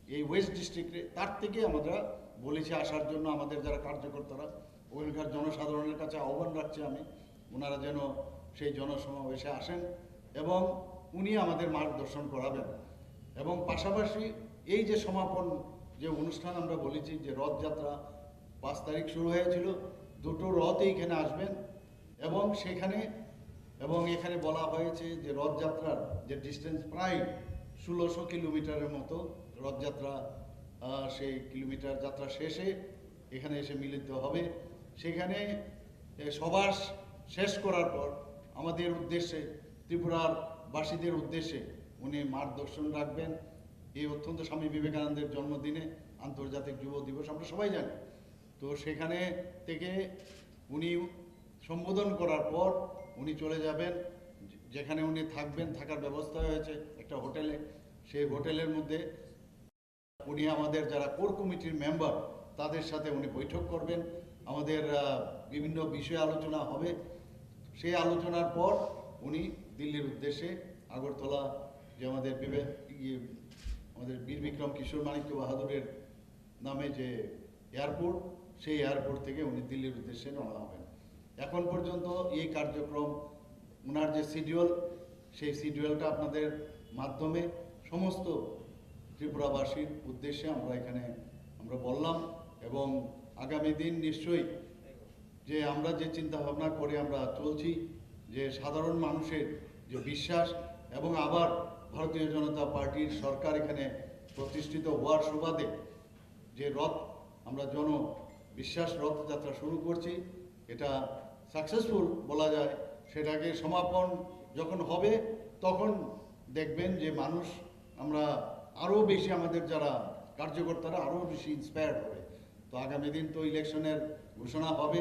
এই ওয়েস্ট ডিস্ট্রিক্টে, তার থেকে আমরা বলেছি আসার জন্য। আমাদের যারা কার্যকর্তারা, ওখানকার জনসাধারণের কাছে আহ্বান রাখছি আমি, ওনারা যেন সেই জনসমাবেশে আসেন এবং উনি আমাদের মার্গদর্শন করাবেন। এবং পাশাপাশি এই যে সমাপন যে অনুষ্ঠান আমরা বলেছি, যে রথযাত্রা পাঁচ তারিখ শুরু হয়েছিল, দুটো রথই এখানে আসবেন এবং সেখানে, এবং এখানে বলা হয়েছে যে রথযাত্রার যে ডিস্টেন্স প্রায় ষোলোশো কিলোমিটারের মতো রথযাত্রা, আহ, সেই কিলোমিটার যাত্রা শেষে এখানে এসে মিলিত হবে। সেখানে এ, সভা শ- শেষ করার পর আমাদের উদ্দেশ্যে, ত্রিপুরার বাসীদের উদ্দেশ্যে উনি মার্গদর্শন রাখবেন। এই অত্যন্ত স্বামী বিবেকানন্দের জন্মদিনে, আন্তর্জাতিক যুব দিবস আমরা সবাই জানি। তো সেখানে থেকে উনি সম্বোধন করার পর উনি চলে যাবেন, যে- যেখানে উনি থাকবেন, থাকার ব্যবস্থা হয়েছে একটা হোটেলে। সেই হোটেলের মধ্যে উনি আমাদের যারা কোর কমিটির মেম্বার, তাদের সাথে উনি বৈঠক করবেন। আমাদের আহ, বিভিন্ন বিষয়ে আলোচনা হবে। সেই আলোচনার পর উনি দিল্লির উদ্দেশ্যে, আগরতলা যে আমাদের বিবে ইয়ে, আমাদের বীর বিক্রম কিশোর মাণিক্য বাহাদুরের নামে যে এয়ারপোর্ট, সেই এয়ারপোর্ট থেকে উনি দিল্লির উদ্দেশ্যে রওনা হবেন। এখন পর্যন্ত এই কার্যক্রম, ওনার যে শিডিউল, সেই শিডিউলটা আপনাদের মাধ্যমে সমস্ত ত্রিপুরাবাসীর উদ্দেশ্যে আমরা এখানে আমরা বললাম। এবং আগামী দিন নিশ্চয়ই যে আমরা যে চিন্তা ভাবনা করে আমরা চলছি, যে সাধারণ মানুষের যে বিশ্বাস এবং আবার ভারতীয় জনতা পার্টির সরকার এখানে প্রতিষ্ঠিত হওয়ার সুবাদে যে রথ, আমরা জন বিশ্বাস রথযাত্রা শুরু করছি, এটা সাকসেসফুল বলা যায়। সেটাকে সমাপন যখন হবে, তখন দেখবেন যে মানুষ, আমরা আরও বেশি, আমাদের যারা কার্যকর্তারা আরও বেশি ইন্সপায়ার্ড হবে। তো আগামী দিন তো ইলেকশনের ঘোষণা হবে।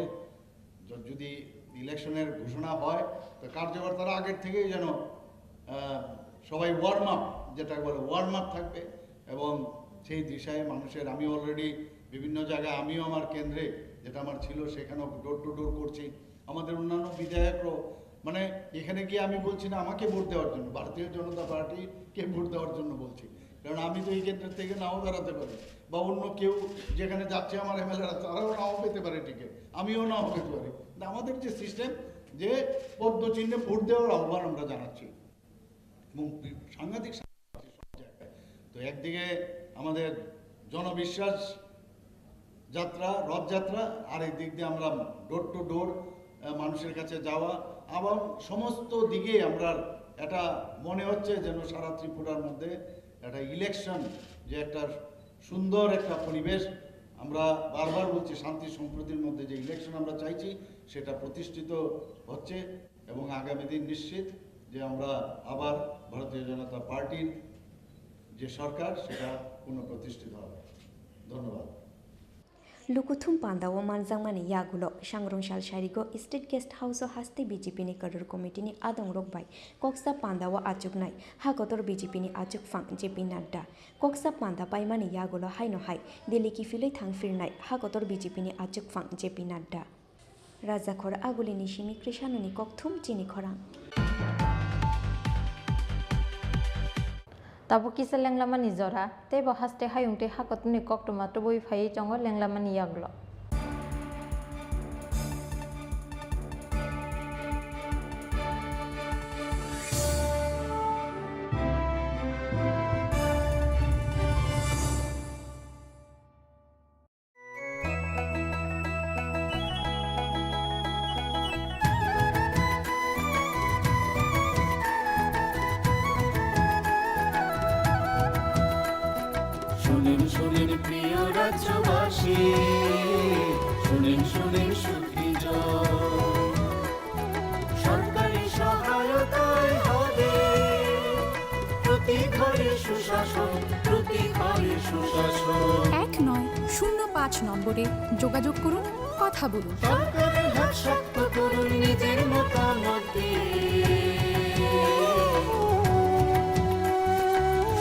য- যদি ইলেকশনের ঘোষণা হয়, তো কার্যকর্তারা আগের থেকেই যেন আহ, সবাই ওয়ার্ম আপ, যেটা বলে ওয়ার্ম আপ থাকবে। এবং সেই দিশায় মানুষের, আমি অলরেডি বিভিন্ন জায়গায়, আমিও আমার কেন্দ্রে যেটা আমার ছিল, সেখানেও ডোর টু ডোর করছি। আমাদের অন্যান্য বিধায়করাও, মানে, এখানে গিয়ে আমি বলছি না আমাকে ভোট দেওয়ার জন্য, ভারতীয় জনতা পার্টিকে ভোট দেওয়ার জন্য বলছি। কারণ আমি তো এই কেন্দ্র থেকে নাও দাঁড়াতে পারি, বা অন্য কেউ যেখানে যাচ্ছে আমার এমএলএরা, তারাও নাও পেতে পারে টিকিট, আমিও নাও পেতে পারি। কিন্তু আমাদের যে সিস্টেম, যে পদ্ম চিহ্নে ভোট দেওয়ার আহ্বান আমরা জানাচ্ছি, এবং বি- সাংঘাতিক সাংঘাতিক সব জায়গায়। তো একদিকে আমাদের জনবিশ্বাস যাত্রা, রথযাত্রা, আর একদিক দিয়ে আমরা ডোর টু ডোর মানুষের কাছে যাওয়া, এবং সমস্ত দিকে আমরা এটা মনে হচ্ছে যেন সারা ত্রিপুরার মধ্যে একটা ইলেকশন, যে একটা সুন্দর একটা পরিবেশ। আমরা বারবার বলছি, শান্তি সম্প্রীতির মধ্যে যে ইলেকশন আমরা চাইছি, সেটা প্রতিষ্ঠিত হচ্ছে। এবং আগামী দিন নিশ্চিত যে আমরা আবার ভারতীয় জনতা পার্টির যে সরকার, সেটা পুনঃপ্রতিষ্ঠিত হবে। ধন্যবাদ। Lukuthum pandao manjakmani yagulo Sangrong sal sarigo State Guest House o haste B J P ni Kadar Committee ni adongrok bai koksa pandao achuknai ha kotor B J P ni achukphang J P Nadda. Koksa panda paimani yagulo haino hai Delhi kiphilwi thangphirnai ha kotor B J P ni achukphang J P Nadda. Rajakhor agulini simi Krishanoni kokthum chini khorang. Tabuk kisa lenglamani jora, teibo haste hayung tei hakotorni koktwma tubui phaiwi tongo lenglamani yagulo. শুনেন, শুনেন প্রিয় রাজ্যবাসী, শুনেন, শুনেন সুখী জন। সরকারি সহায়তায় হবে প্রতি ঘরে সুশাসন, প্রতি ঘরে সুশাসন। এক নয় শূন্য পাঁচ নম্বরে যোগাযোগ করুন, কথা বলুন। সরকারের হাত শক্ত করুন নিজের মতামত দিয়ে।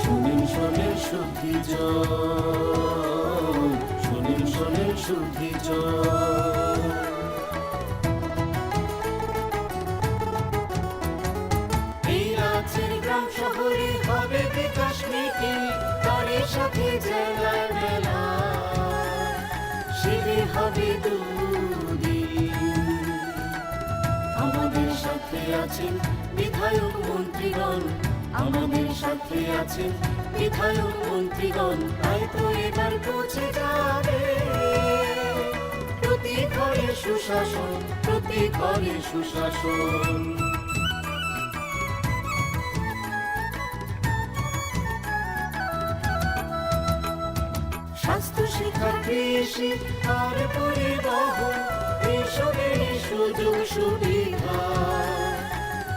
শুনেন, শুনেন সুখী জন, শুনেন, শুনেন সুখী জন। এই রাজ্যের গ্রাম শহরে হবে বিকাশ মিটিং, তারই সাথে জেলার মেলা, শিবির হবে দুদিন। আমাদের সাথে আছেন বিধায়ক মন্ত্রীগণ, আমাদের সাথে আছেন বিধায়ক মন্ত্রীগণ, তাই তো এবার পৌঁছে যাবে প্রতি ঘরে সুশাসন, প্রতি ঘরে সুশাসন। স্বাস্থ্য, শিক্ষা, কৃষি আর পরিবহন, এইসবেরই সুযোগ সুবিধা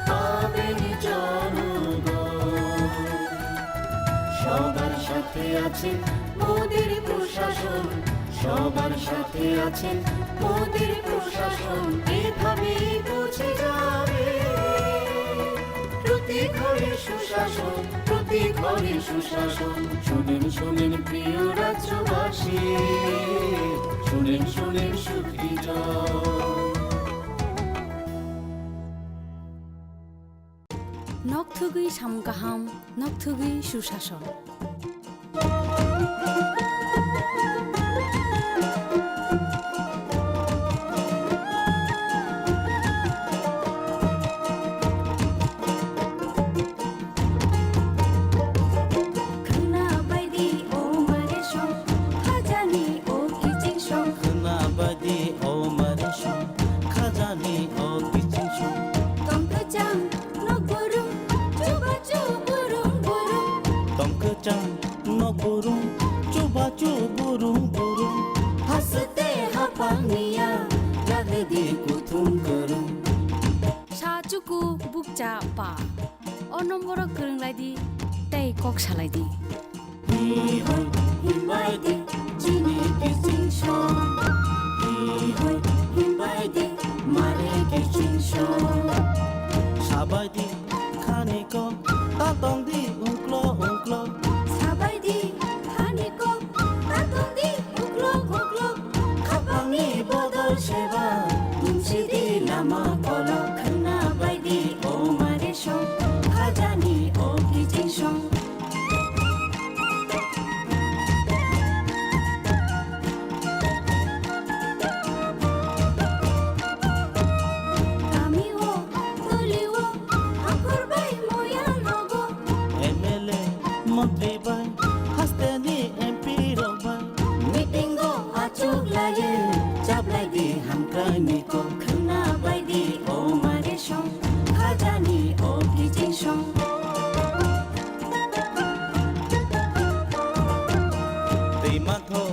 পাবেন জনগণ। সবার সাথে আছে মোদের প্রশাসন, সবার সাথে আছে মোদের প্রশাসন, এভাবেই পৌঁছে যাবে প্রতি ঘরে সুশাসন, প্রতি ঘরে সুশাসন। শুনেন, শুনেন প্রিয় রাজ্যবাসী, শুনেন, শুনেন সুখী জন। Nokthugwi samung kaham, nokthugwi susason. Khwna baidi o mare song, khajani o kiching song. Khwna baidi o mare song, khajani o kiching song. Tong kwchang nok burum, chubachu burum burum. Tong kwchang nok burum, chubachu burum burum. Haste haphang niya, lagdi kuthum kwrwng. Sa chuku bukcha pa. O nomboro kwrwng lai di tei kok salai di. Hi hoi himbai di chini kiching song. Hi hoi himbai di mare kiching song. Sabai di khani ko ta tong di ungklo ungklo. Sabai di khani ko ta tong di uklok uklok. Khapangni bodol seba tungsi di lama kolok. Khwna bai di o mare song, khajani o kiching song. Kami o, toli o, akhor bai moya logo. M L A, montri bai, hasteni M P rok bai. Meeting o achuk laiye, chaplai di hamkrai ni kok. Khwna bai di o mare song, khajani o kiching song. Twi mantho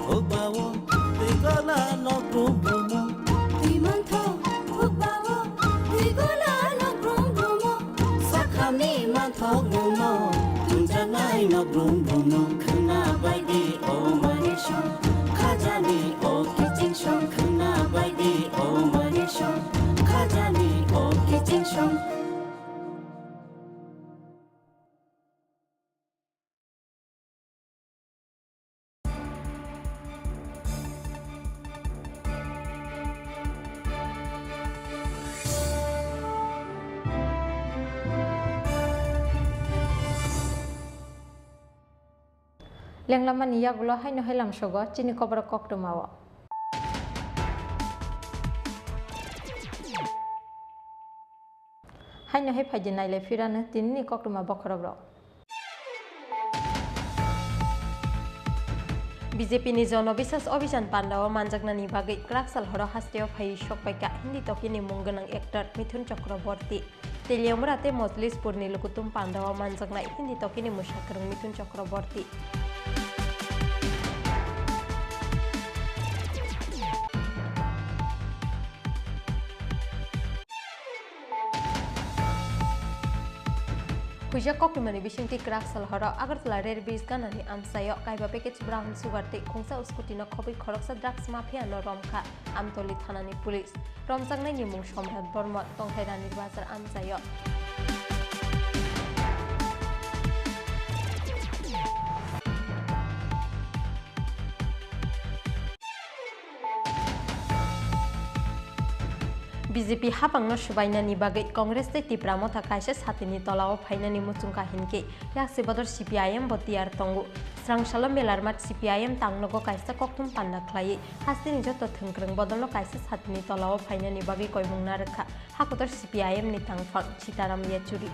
hukbao, twi gola nok brum brumo. Twi mantho hukbao, twi gola nok brum brumo. Sakhani manthok mumo, tungjaknai Nok brum brum no khwna bai di o mani song, khajani o kiching song khwna bai di o mani song, khajani o kiching song. Lenglamani yagulo haino hai lamsogo chini koborok koktwmao. Haino hai phaidi nailai phirano tinini koktwma bokhorokrok. B J P ni Jono Biswas Abhijan pandao manjaknani bagwi kwrak sal horo hasteo phaiwi sokpaikha Hindi tokini mung gwnang actor Mithun Chakraborty. Teliamura tei Mojlispur ni Lukutum pandao manjaknai Hindi tokini mwsakwrwng Mithun Chakraborty. Huijak koktwmani bisingtwi kwrak sal horo Agartala Railway ganani amchaio kaiba package brown sugar tei khungsa scooty no khobwi khoroksa drugs mafia no romkha Amtoli thanani police. Romjaknaini mung Somrat Bormot, tongthai Ranir Bazar amchaio. B J P hapangno swbainani bagwi Congress tei Tipra Motha kaisa satini tolao phainani muchungkha hinkhe, yaksi bodol C P I M bo tiyar tongo. Srangsalo Melarmat C P I M tangnogo kaisa kokthum panda khlaiwi, hasteni joto thwngkwrwng bodolno kaisa satini tolao phainani bagwi koimung narwkha. Hakotor C P I M ni tangphang Sitaram Yachuri.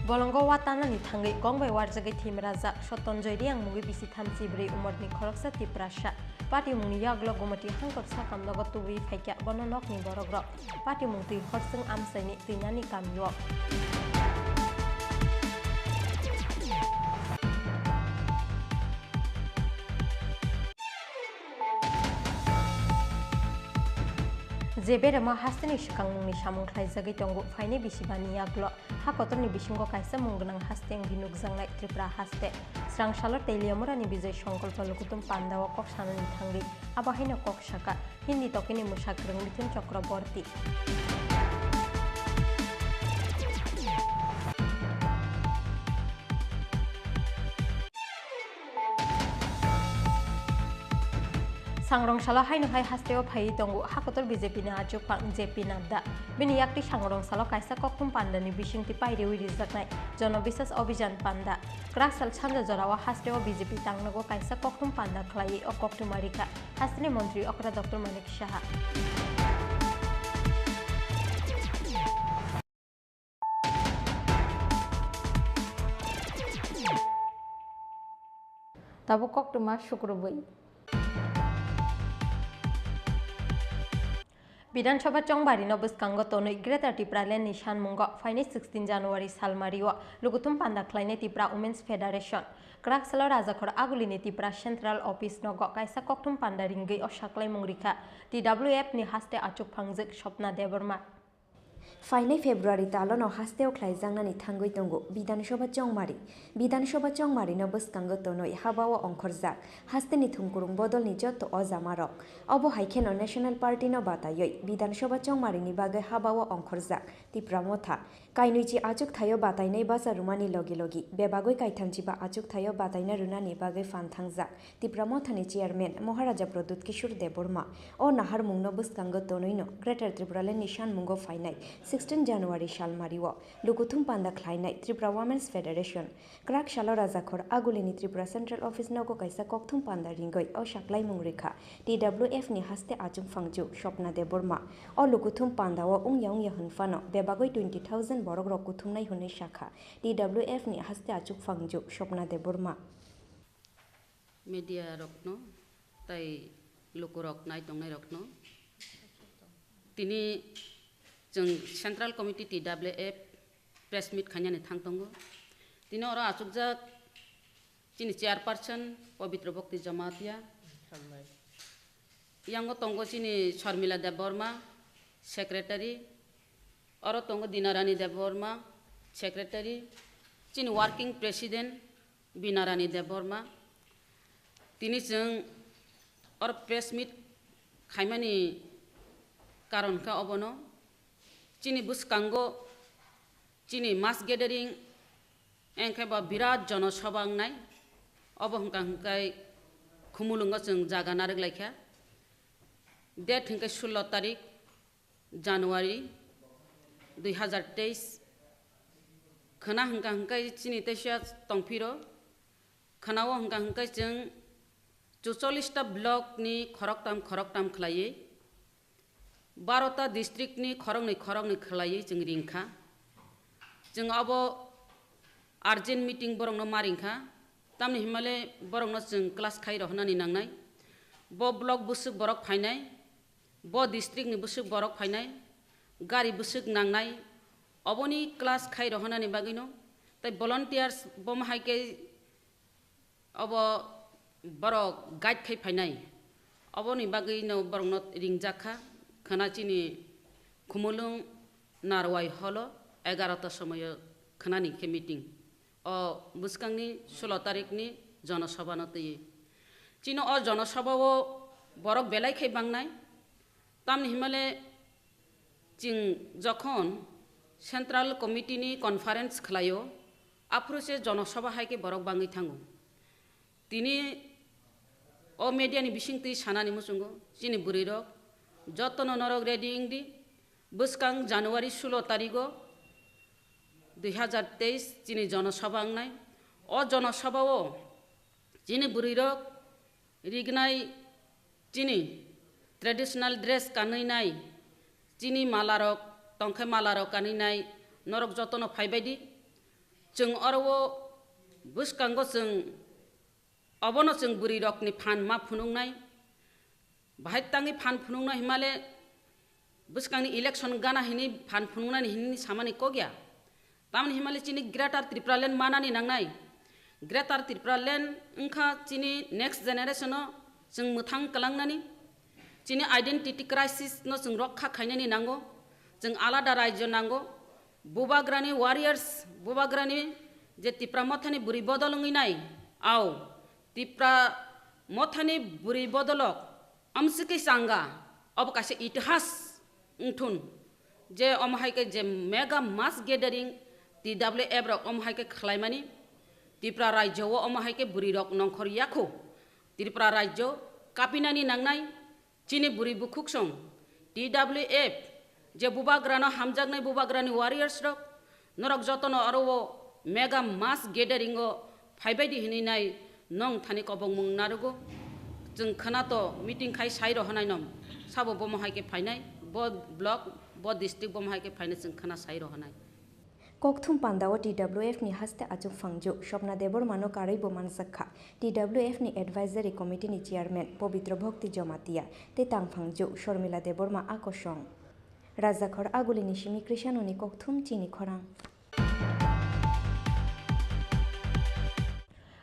Bolongo watanani thangwi kong bai warjagwi thimrajak Sotonjoy Reang mungwi bisi thamchi bwrwi umorni khoroksa Tiprasa. Patimungni yagulo Gumati hangkor sakam nogo tubui phaikha bono nokni borokrok. Patimung twi horsing amchaini twinani kamio. Je beremo hasteni swkangmungni samung khlaijagwi tongo, phainai bisi bani yagulo. Ha kotorni bisingo kaisa mung gwnang haste wngwi nukjaknai Tripura haste. Srangsalo Teliamurani Bijoy Songkolpo Lukutum pandao kok sanani thangwi abo haino kok saka Hindi tokini mwsakwrwng Mithun Chakraborty. Sangrong salo haino hai hasteo phaiwi tongo hakotor B J P ni achukphang J P Nadda. Bini yakti sangrong salo kaisa kokthum pandani bisingtwi pairiwi rijaknai Jono Biswas Abhijan panda. Kwrak sal sanja jorao hasteo B J P tangnogo kaisa kokthum panda khlaiwi o koktwma rikha hasteni montri okra Doctor Manik Saha. Tabuk koktwma sukrubwi. Bidhan Sabha chongbarino bwskango tonwi Greater Tipraland ni sanmungo phainai sixteen January salmario lukuthum panda khlainai Tipra Women's Federation. Kwrak salo Rajakhor Agulini Tipra Central Office nogo kaisa kokthum panda ringwi o saklaimung rikha T W F ni haste achukphangjwk Swapna Debbarma. Phainai February talono hasteo khlaijaknani thangwi tongo Bidhan Sabha chongmari. Bidhan Sabha chongmarino bwskango tonwi habao ongkhorjak hasteni thumkurung bodolni joto ojamarok. Obo hai kheno National Party no bataiwi Bidhan Sabha chongmarini bagwi habao ongkhorjak Tipra Motha. Kainwi chi achuk thaio batainai bacha rwmani logi logi bebagwi kaithamchi ba achuk thaio bataina rwnani bagwi phan thangjak Tipra Mothani Chairman Maharaja Pradyut Kishore Debbarma. O naharmungno bwskango tonwino Greater Tipraland ni sanmungo phainai sixteen January salmario lukuthum panda khlainai Tripura Women's Federation. Kwrak salo Rajakhor Agulini Tripura Central Office nogo kaisa kokthum panda ringwi o saklaimung rikha T W F ni haste achukphangju Swapna Debbarma. O lukuthum pandao wngya wngya hwnphano bebagwi twenty thousand borokrok kuthumnai hwnwi sakha T W F ni haste achukphangju Swapna Debbarma. Media rokno tai lukurok nai tongnai rokno tini chwng Central Committee T W F press meet khainani thang tongo. Tini oro achukjak chini chairperson Pabitra Bhakti Jamatia, Thangnai. Yango tongo chini Sharmila Debbarma, secretary. Oro tongo Dinarani Debbarma, secretary. Chini working president Binarani Debbarma. Tini chwng oro press meet khaimani karon kha obono. Chini bwskango chini mass gathering, engkhe bo birat jono sabha wngnai. Obo hwnkha hwnkhe Khumulwngo chwng jaga narwk laikha. Date hwnkhe sullo tarik January dui hazar teis. Khwna hwnkha hwnkhe chini teisa tongphiro. Khwnao hwnkha hwnkhe chwng chuchollis ta block ni khoroktam khoroktam khlaiwi, baro ta district ni khoroknwi khoroknwi khlaiwi chwng ringkha. Chwng abo urgent meeting borokno ma ringkha, tamni himale borokno chwng class khai rohornani nangnai. Bo block bwswk borok phainai, bo district ni bwswk borok phainai, gari bwswk nangnai, oboni class khai rohornani bagwino. Tai volunteers bomo hai khe obo borok guide khai phainai, oboni bagwino borokno ringjak kha. Khwna chini Khumulwng Narwai holo egarota somoyo khwnani khe meeting. O bwskangni sullo tarikni jonosabhano twiwi. Chini o jonosabhao borok belai khai bangnai. Tamni himale chwng jokhon Central Committee ni conference khlaio, aphuru se jonosabha hai khe borok bangwi thango. Tini o media ni bisingtwi sanani muchungo, chini bwrwirok jotono norok ready wngdi. Bwskang January sullo tarigo dui hazar teis chini jonosabha wngnai. O jonosabhao chini bwrwirok rignai chini traditional dress kanwi nai, chini malarok tongkhe malarok kanwi nai, norok jotono phaibaidi. Chwng oro o bwskango chwng obono chwng bwrwirokni phan ma phunuknai. Bahai tangwi phan phunukno himale bwskangni election gana hini phan phunuknani hini samani kok ya. Tamni himale chini Greater Tripura Land manani nangnai. Greater Tripura Land wngkha chini next generation o chwng mwthang kwlangnani. Chini identity crisis no chwng rokha khainani nango. Chwng alada rajyo nango. Bubagrani warriors, Bubagrani je Tipra Mothani bwrwi bodol wngwi nai, au, Tipra Mothani bwrwi bodolok amswkhe changa, obo kaisa itihas wngthun, je omo hai khe je mega mass gathering T W F rok omo hai khe khlaimani, Tripura rajyo o omo hai khe bwrwi rok nongkhor yakho, Tripura rajyo kapinani nangnai. Chini bwrwi bukhuksong T W F je bubagrano hamjaknai bubagrani warriors rok, norok jotono oro o mega mass gathering o phaibaidi hinwi nai nong thani kobongmung narugo. Chwng khwnato meeting khai sai rohonai nom sabo bomo hai khe phainai bo block bo district bomo hai khe phainai chwng khwna sai rohonai. Kokthum pandao T W F ni haste achukphang ju Swapna Debbarmano karwi bo manjakha. T W F ni Advisory Committee ni Chairman Pabitra Bhakti Jamatia tei tangphang ju Sharmila Debbarma a kosong. Rajakhor Agulini simi Krishanoni kokthum chini khorang.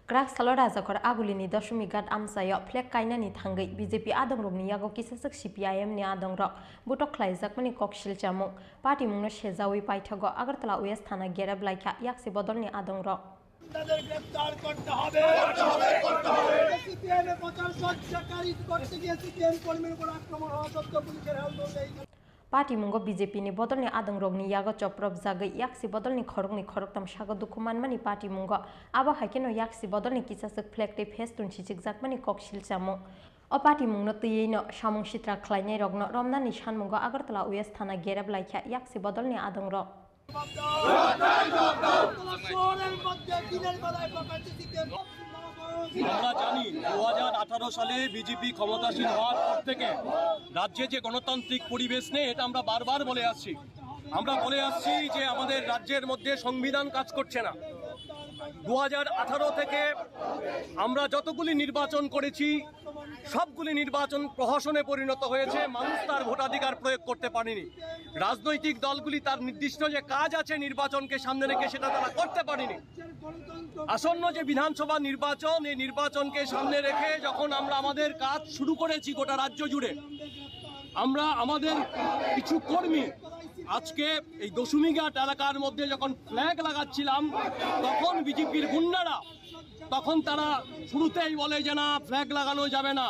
Kwrak salo Rajakhor Agulini Doshomighat amchaio flag kainani thangwi B J P adongrokni yago kisaswk C P I M ni adongrok butok khlaijakmani kok silchamung. Patimungno sejawi paithago Agartala West thana gerep laikha yaksi bodolni adongrok. তাদের গ্রেফতার করতে হবে। এসিপিএম এর প্রচার সজ্জাকারী করতে গিয়ে সিপিএম কর্মীর উপর আক্রমণ হওয়া সত্ত্বেও পুলিশের হ্যান্ডওভারে এই Patimungo B J P ni bodolni adongrokni yago chopropjagwi yaksi bodolni khoroknwi khoroktam sago dukhu manmani patimungo. Abo hai kheno yaksi bodolni kisaswk flag tei feston sichikjakmani kok silchamung. O patimungno twiwi no samung sitra khlainairokno romnani sanmungo Agartala West thana gerep laikha yaksi bodolni adongrok. শহরের মধ্যে দিনের বেলায় প্রকাশ্যে সিপিএম আমরা জানি দু হাজার আঠারো সালে বিজেপি ক্ষমতাসীন হওয়ার পর থেকে রাজ্যে যে গণতান্ত্রিক পরিবেশ নেই, এটা আমরা বারবার বলে আসছি। আমরা বলে আসছি যে আমাদের রাজ্যের মধ্যে সংবিধান কাজ করছে না। দু হাজার আঠারো থেকে আমরা যতগুলি নির্বাচন করেছি, সবগুলি নির্বাচন প্রহসনে পরিণত হয়েছে। মানুষ তার ভোটাধিকার প্রয়োগ করতে পারেনি। রাজনৈতিক দলগুলি তার নির্দিষ্ট যে কাজ আছে নির্বাচনকে সামনে রেখে, সেটা তারা করতে পারেনি। আসন্ন যে বিধানসভা নির্বাচন, এই নির্বাচনকে সামনে রেখে যখন আমরা আমাদের কাজ শুরু করেছি গোটা রাজ্য জুড়ে, আমরা আমাদের কিছু কর্মী আজকে এই দশমীঘাট এলাকার মধ্যে যখন ফ্ল্যাগ লাগাচ্ছিলাম, তখন বিজেপির গুন্ডারা, তখন তারা শুরুতেই বলে যে না, ফ্ল্যাগ লাগানো যাবে না।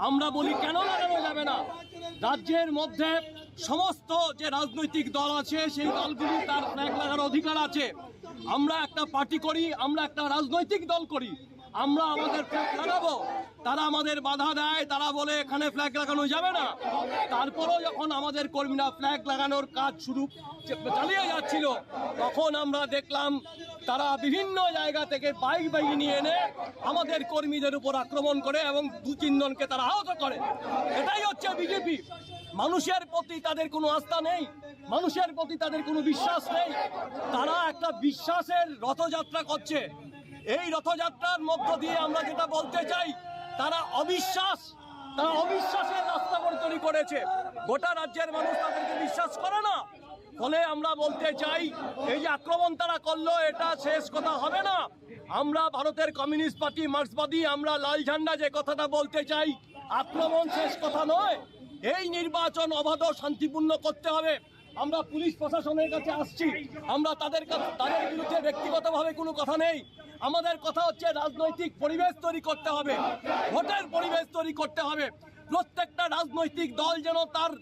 আমরা বলি, কেন লাগানো যাবে না? রাজ্যের মধ্যে সমস্ত যে রাজনৈতিক দল আছে, সেই দলগুলি তার ফ্ল্যাগ লাগার অধিকার আছে। আমরা একটা পার্টি করি, আমরা একটা রাজনৈতিক দল করি, আমরা আমাদের ফ্ল্যাগ লাগাবো। তারা আমাদের বাধা দেয়, তারা বলে এখানে ফ্ল্যাগ লাগানো যাবে না। তারপরেও যখন আমাদের কর্মীরা ফ্ল্যাগ লাগানোর কাজ শুরু চে-, চালিয়ে যাচ্ছিল, তখন আমরা দেখলাম তারা বিভিন্ন জায়গা থেকে বাইক বাহিনী এনে আমাদের কর্মীদের উপর আক্রমণ করে এবং দু তিনজনকে তারা আহত করে। এটাই হচ্ছে বিজেপি। মানুষের প্রতি তাদের কোনো আস্থা নেই, মানুষের প্রতি তাদের কোনো বিশ্বাস নেই। তারা একটা বিশ্বাসের রথযাত্রা করছে। এই রথযাত্রার মধ্য দিয়ে আমরা যেটা বলতে চাই, তারা অবিশ্বাস, তারা অবিশ্বাসের রাস্তা করে তৈরি করেছে। গোটা রাজ্যের মানুষ তাদেরকে বিশ্বাস করে না। ফলে আমরা বলতে চাই, এই যে আক্রমণ তারা করলো, এটা শেষ কথা হবে না। আমরা ভারতের কমিউনিস্ট পার্টি, মার্ক্সবাদী, আমরা লাল ঝান্ডা যে কথাটা বলতে চাই, আক্রমণ শেষ কথা নয়। এই নির্বাচন অবাধ ও শান্তিপূর্ণ করতে হবে। আমরা পুলিশ প্রশাসনের কাছে আসছি, আমরা তাদের কাছে, তাদের বিরুদ্ধে ব্যক্তিগতভাবে কোনো কথা নেই। আমাদের কথা হচ্ছে রাজনৈতিক পরিবেশ তৈরি করতে হবে, ভোটের পরিবেশ তৈরি করতে হবে। প্রত্যেকটা রাজনৈতিক দল যেন তার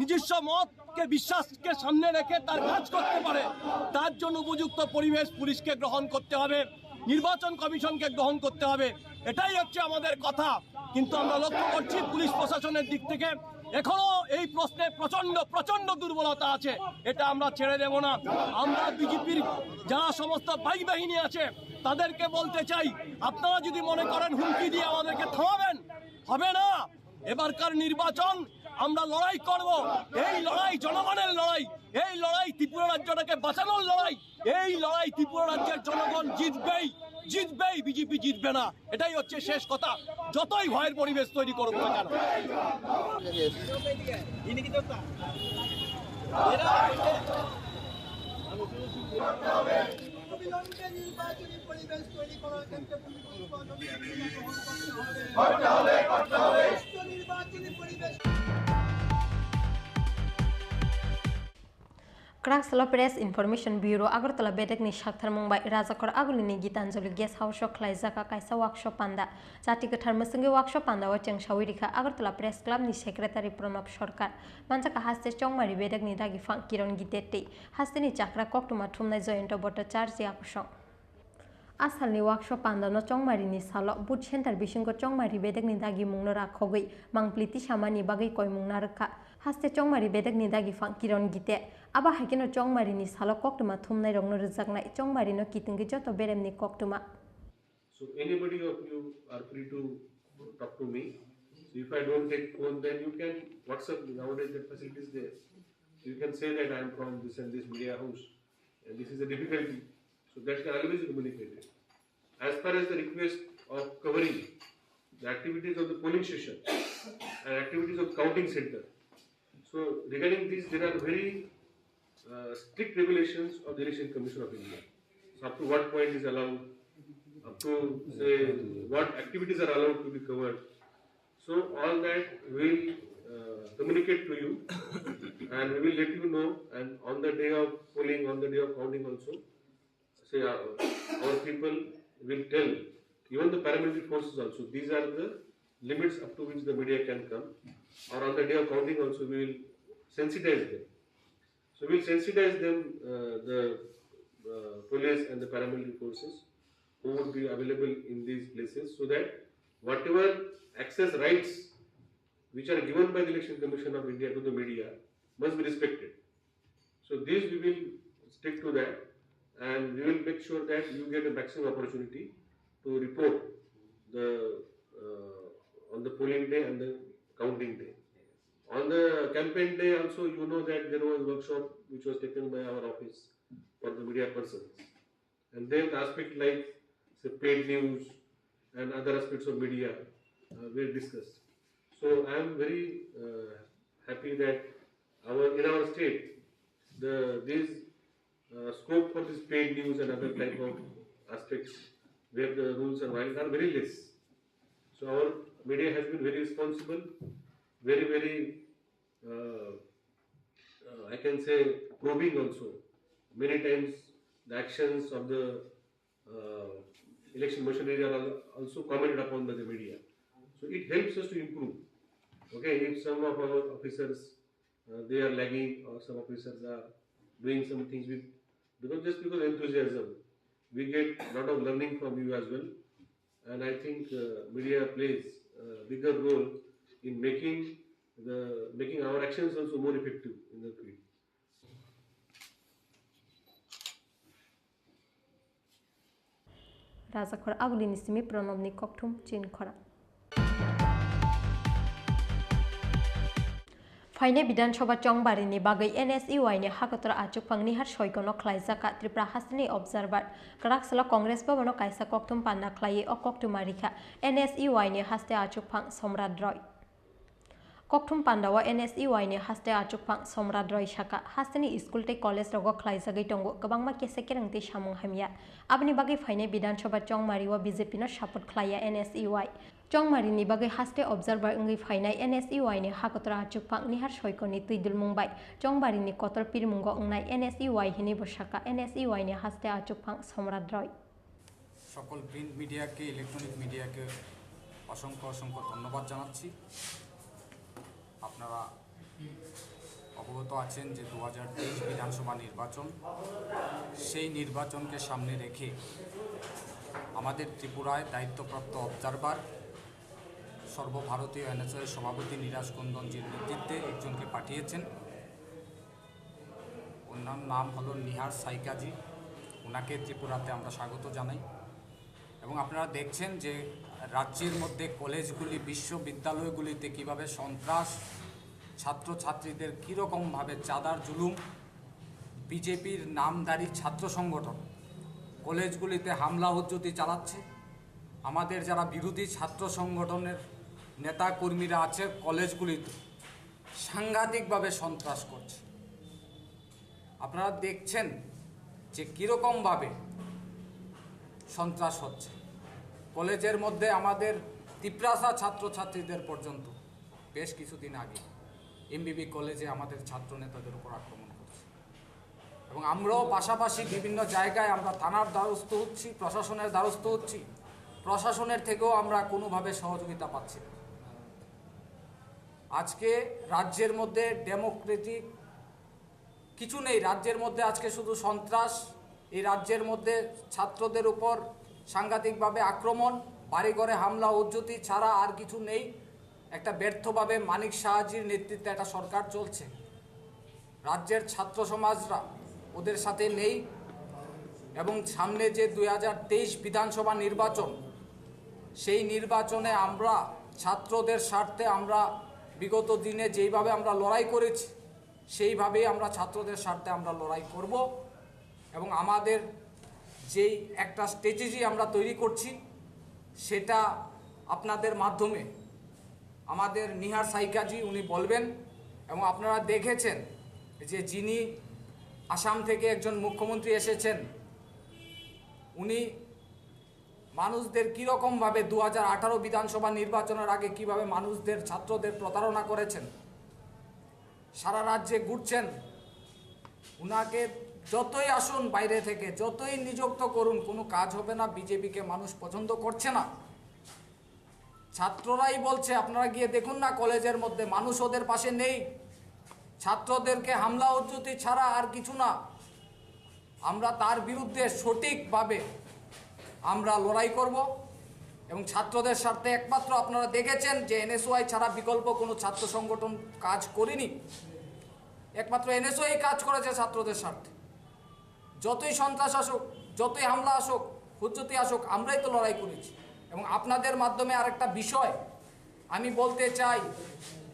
নিজস্ব মতকে, বিশ্বাসকে সামনে রেখে তার কাজ করতে পারে, তার জন্য উপযুক্ত পরিবেশ পুলিশকে গ্রহণ করতে হবে, নির্বাচন কমিশনকে গ্রহণ করতে হবে। এটাই হচ্ছে আমাদের কথা। কিন্তু আমরা লক্ষ্য করছি পুলিশ প্রশাসনের দিক থেকে এখনো এই প্রশ্নে প্রচণ্ড, প্রচণ্ড দুর্বলতা আছে। এটা আমরা ছেড়ে দেব না। আমরা বিজেপির যারা সমস্ত বাইক বাহিনী আছে, তাদেরকে বলতে চাই, আপনারা যদি মনে করেন হুমকি দিয়ে আমাদেরকে থামাবেন, হবে না। এবারকার নির্বাচন আমরা লড়াই করব। এই লড়াই জনগণের লড়াই, এই লড়াই ত্রিপুরা রাজ্যটাকে বাঁচানোর লড়াই। এই লড়াই ত্রিপুরা রাজ্যের জনগণ জিতবেই, জিতবেই, বিজেপি জিতবে না। এটাই হচ্ছে শেষ কথা, যতই ভয়ের পরিবেশ তৈরি করুক না কেন। অবিলম্বে নির্বাচনী পরিবেশ তৈরি করার ক্ষেত্রে পুলিশ কর্মসূচি গ্রহণ করতে হবে। সুষ্ঠু নির্বাচনী পরিবেশ। Kwrak salo Press Information Bureau, Agartala bedekni saktharmung bai Rajakor Agulini Gitanjali Guest House o khlaijak kaisa workshop panda. Chati kwthar mwswngwi workshop panda o chengsawi rikha Agartala Press Club ni Secretary Pranab Sarkar. Manjak haste chongmari bedekni dagi phang Kiron Gite tei hasteni chakra koktwma thumnai Jayanta Bhattacharya kosong. A salni workshop pandano chongmarini salo Booth Center bisingo chongmari bedekni dagimungno rakhogwi mangpli tisamani bagwi koimung narwkha. Haste chongmari bedekni dagi phang Kiron Gite. Abo haikheno chongmarini salo koktwma thumnairokno rwjaknai chongmarino kitingwi joto beremni koktwma. So anybody of you are free to talk to me. So if I don't take phone, then you can WhatsApp me. Nowadays the facility is there. You can say that I am from this and this media house, and this is a difficulty. So that can always be communicated. As far as the request of covering the activities of the polling station and activities of counting center, so regarding this, there are very uh, strict regulations of the Election Commission of India. So up to what point is allowed, up to say what activities are allowed to be covered. So all that will uh, communicate to you, and we will let you know. And on the day of polling, on the day of counting also, say uh, our people will tell even the paramilitary forces also. These are the limits up to which the media can come. Or on the day of counting also, we will sensitize them. So we'll sensitize them, uh, the uh, police and the paramilitary forces who would be available in these places, so that whatever access rights which are given by the Election Commission of India to the media must be respected. So this we will stick to that, and we will make sure that you get a maximum opportunity to report the uh, on the polling day and the counting day. On the campaign day also, you know that there was workshop which was taken by our office for the media persons. And then aspect like, say, paid news and other aspects of media uh, were discussed. So I am very uh, happy that our in our state the this uh, scope for this paid news and other type of aspects where the rules and violations are very less. So our media has been very responsible, very very uh, uh, I can say probing also. Many times the actions of the uh, election machinery are al- also commented upon by the media. So it helps us to improve. Okay, if some of our officers uh, they are lagging or some officers are doing some things with because just because enthusiasm, we get lot of learning from you as well. And I think uh, media plays a bigger role in making the making our actions also more effective in the field. Rajakhor Agulini simi Pranobni kokthum chin khora. Phainai Bidhan Sabha Chongbarini bagwi N S U I ni hakotor achukphang nihar soikono khlaijak kha Tripura hasteni Observer. Kwraksalo Congress Bhavan o kaisa kokthum panda khlaiwi o koktwma rikha N S U I ni haste achukphang Somrat Roy. Kokthum pandao N S U I ni haste achukphang Somrat Roy saka, hasteni school tei college rogo khlaijagwi tongo kwbangma kesa kereng tei samung hamya. Aboni bagwi phainai Bidhan Sabha Chongmari o B J P no support khlaiya N S U I. Chongmari ni bagwi haste observer wngwi phainai N S U I ni hakotor achukphang nihar soikoni twidulmung bai Chongmari ni kotor pirmungo wngnai N S U I hinwi bo saka N S U I ni haste achukphang Somrat Roy. সকল প্রিন্ট মিডিয়াকে, ইলেকট্রনিক মিডিয়াকে অসংখ্য অসংখ্য ধন্যবাদ জানাচ্ছি। আপনারা অবগত আছেন যে দু হাজার তেইশ বিধানসভা নির্বাচন, সেই নির্বাচনকে সামনে রেখে আমাদের ত্রিপুরায় দায়িত্বপ্রাপ্ত অবজারভার, সর্বভারতীয় এনএসওআই সভাপতি নিরাজ কুন্দনজির নেতৃত্বে একজনকে পাঠিয়েছেন। ওনার নাম হলো নিহার সাইকাজি। ওনাকে ত্রিপুরাতে আমরা স্বাগত জানাই। এবং আপনারা দেখছেন যে রাজ্যের মধ্যে কলেজগুলি, বিশ্ববিদ্যালয়গুলিতে কিভাবে সন্ত্রাস, ছাত্রছাত্রীদের কীরকমভাবে চাঁদার জুলুম, বিজেপির নামধারী ছাত্র সংগঠন কলেজগুলিতে হামলা হুজ্জুতি চালাচ্ছে। আমাদের যারা বিরোধী ছাত্র সংগঠনের নেতাকর্মীরা আছে কলেজগুলিতে সাংঘাতিকভাবে সন্ত্রাস করছে। আপনারা দেখছেন যে কীরকমভাবে সন্ত্রাস হচ্ছে। কলেজের মধ্যে আমাদের তিপ্রাসা ছাত্রছাত্রীদের পর্যন্ত বেশ কিছুদিন আগে এমবিবি কলেজে আমাদের ছাত্র নেতাদের উপর আক্রমণ করছে। এবং আমরাও পাশাপাশি বিভিন্ন জায়গায় আমরা থানার দ্বারস্থ হচ্ছি, প্রশাসনের দ্বারস্থ হচ্ছি, প্রশাসনের থেকেও আমরা কোনোভাবে সহযোগিতা পাচ্ছি না। আজকে রাজ্যের মধ্যে ডেমোক্রেটিক কিছু নেই। রাজ্যের মধ্যে আজকে শুধু সন্ত্রাস, এই রাজ্যের মধ্যে ছাত্রদের উপর সাংঘাতিকভাবে আক্রমণ, বাড়িঘরে হামলা হুজ্জুতি ছাড়া আর কিছু নেই। একটা ব্যর্থভাবে মানিক সাহাজির নেতৃত্বে একটা সরকার চলছে। রাজ্যের ছাত্র সমাজরা ওদের সাথে নেই এবং সামনে যে দুই হাজার তেইশ বিধানসভা নির্বাচন, সেই নির্বাচনে আমরা ছাত্রদের স্বার্থে আমরা বিগত দিনে যেইভাবে আমরা লড়াই করেছি, সেইভাবেই আমরা ছাত্রদের স্বার্থে আমরা লড়াই করব। এবং আমাদের যেই একটা স্ট্র্যাটেজি আমরা তৈরি করছি, সেটা আপনাদের মাধ্যমে আমাদের নিহার সাইকাজি উনি বলবেন। এবং আপনারা দেখেছেন যে যিনি আসাম থেকে একজন মুখ্যমন্ত্রী এসেছেন, উনি মানুষদের কীরকমভাবে দু হাজার আঠারো বিধানসভা নির্বাচনের আগে কিভাবে মানুষদের, ছাত্রদের প্রতারণা করেছেন, সারা রাজ্যে ঘুরছেন। উনাকে যতই আসুন বাইরে থেকে, যতই নিযুক্ত করুন, কোনো কাজ হবে না। বিজেপিকে মানুষ পছন্দ করছে না। ছাত্ররাই বলছে, আপনারা গিয়ে দেখুন না, কলেজের মধ্যে মানুষ ওদের পাশে নেই। ছাত্রদেরকে হামলা হুজ্জুতি ছাড়া আর কিছু না। আমরা তার বিরুদ্ধে সঠিকভাবে আমরা লড়াই করব এবং ছাত্রদের স্বার্থে একমাত্র আপনারা দেখেছেন যে এনএসওয়াই ছাড়া বিকল্প কোনো ছাত্র সংগঠন কাজ করেনি। একমাত্র এনএসওয়াই কাজ করেছে ছাত্রদের স্বার্থে। যতই সন্ত্রাস আসুক, যতই হামলা আসুক, হুজ্জুতি আসুক, আমরাই তো লড়াই করেছি। এবং আপনাদের মাধ্যমে আরেকটা বিষয় আমি বলতে চাই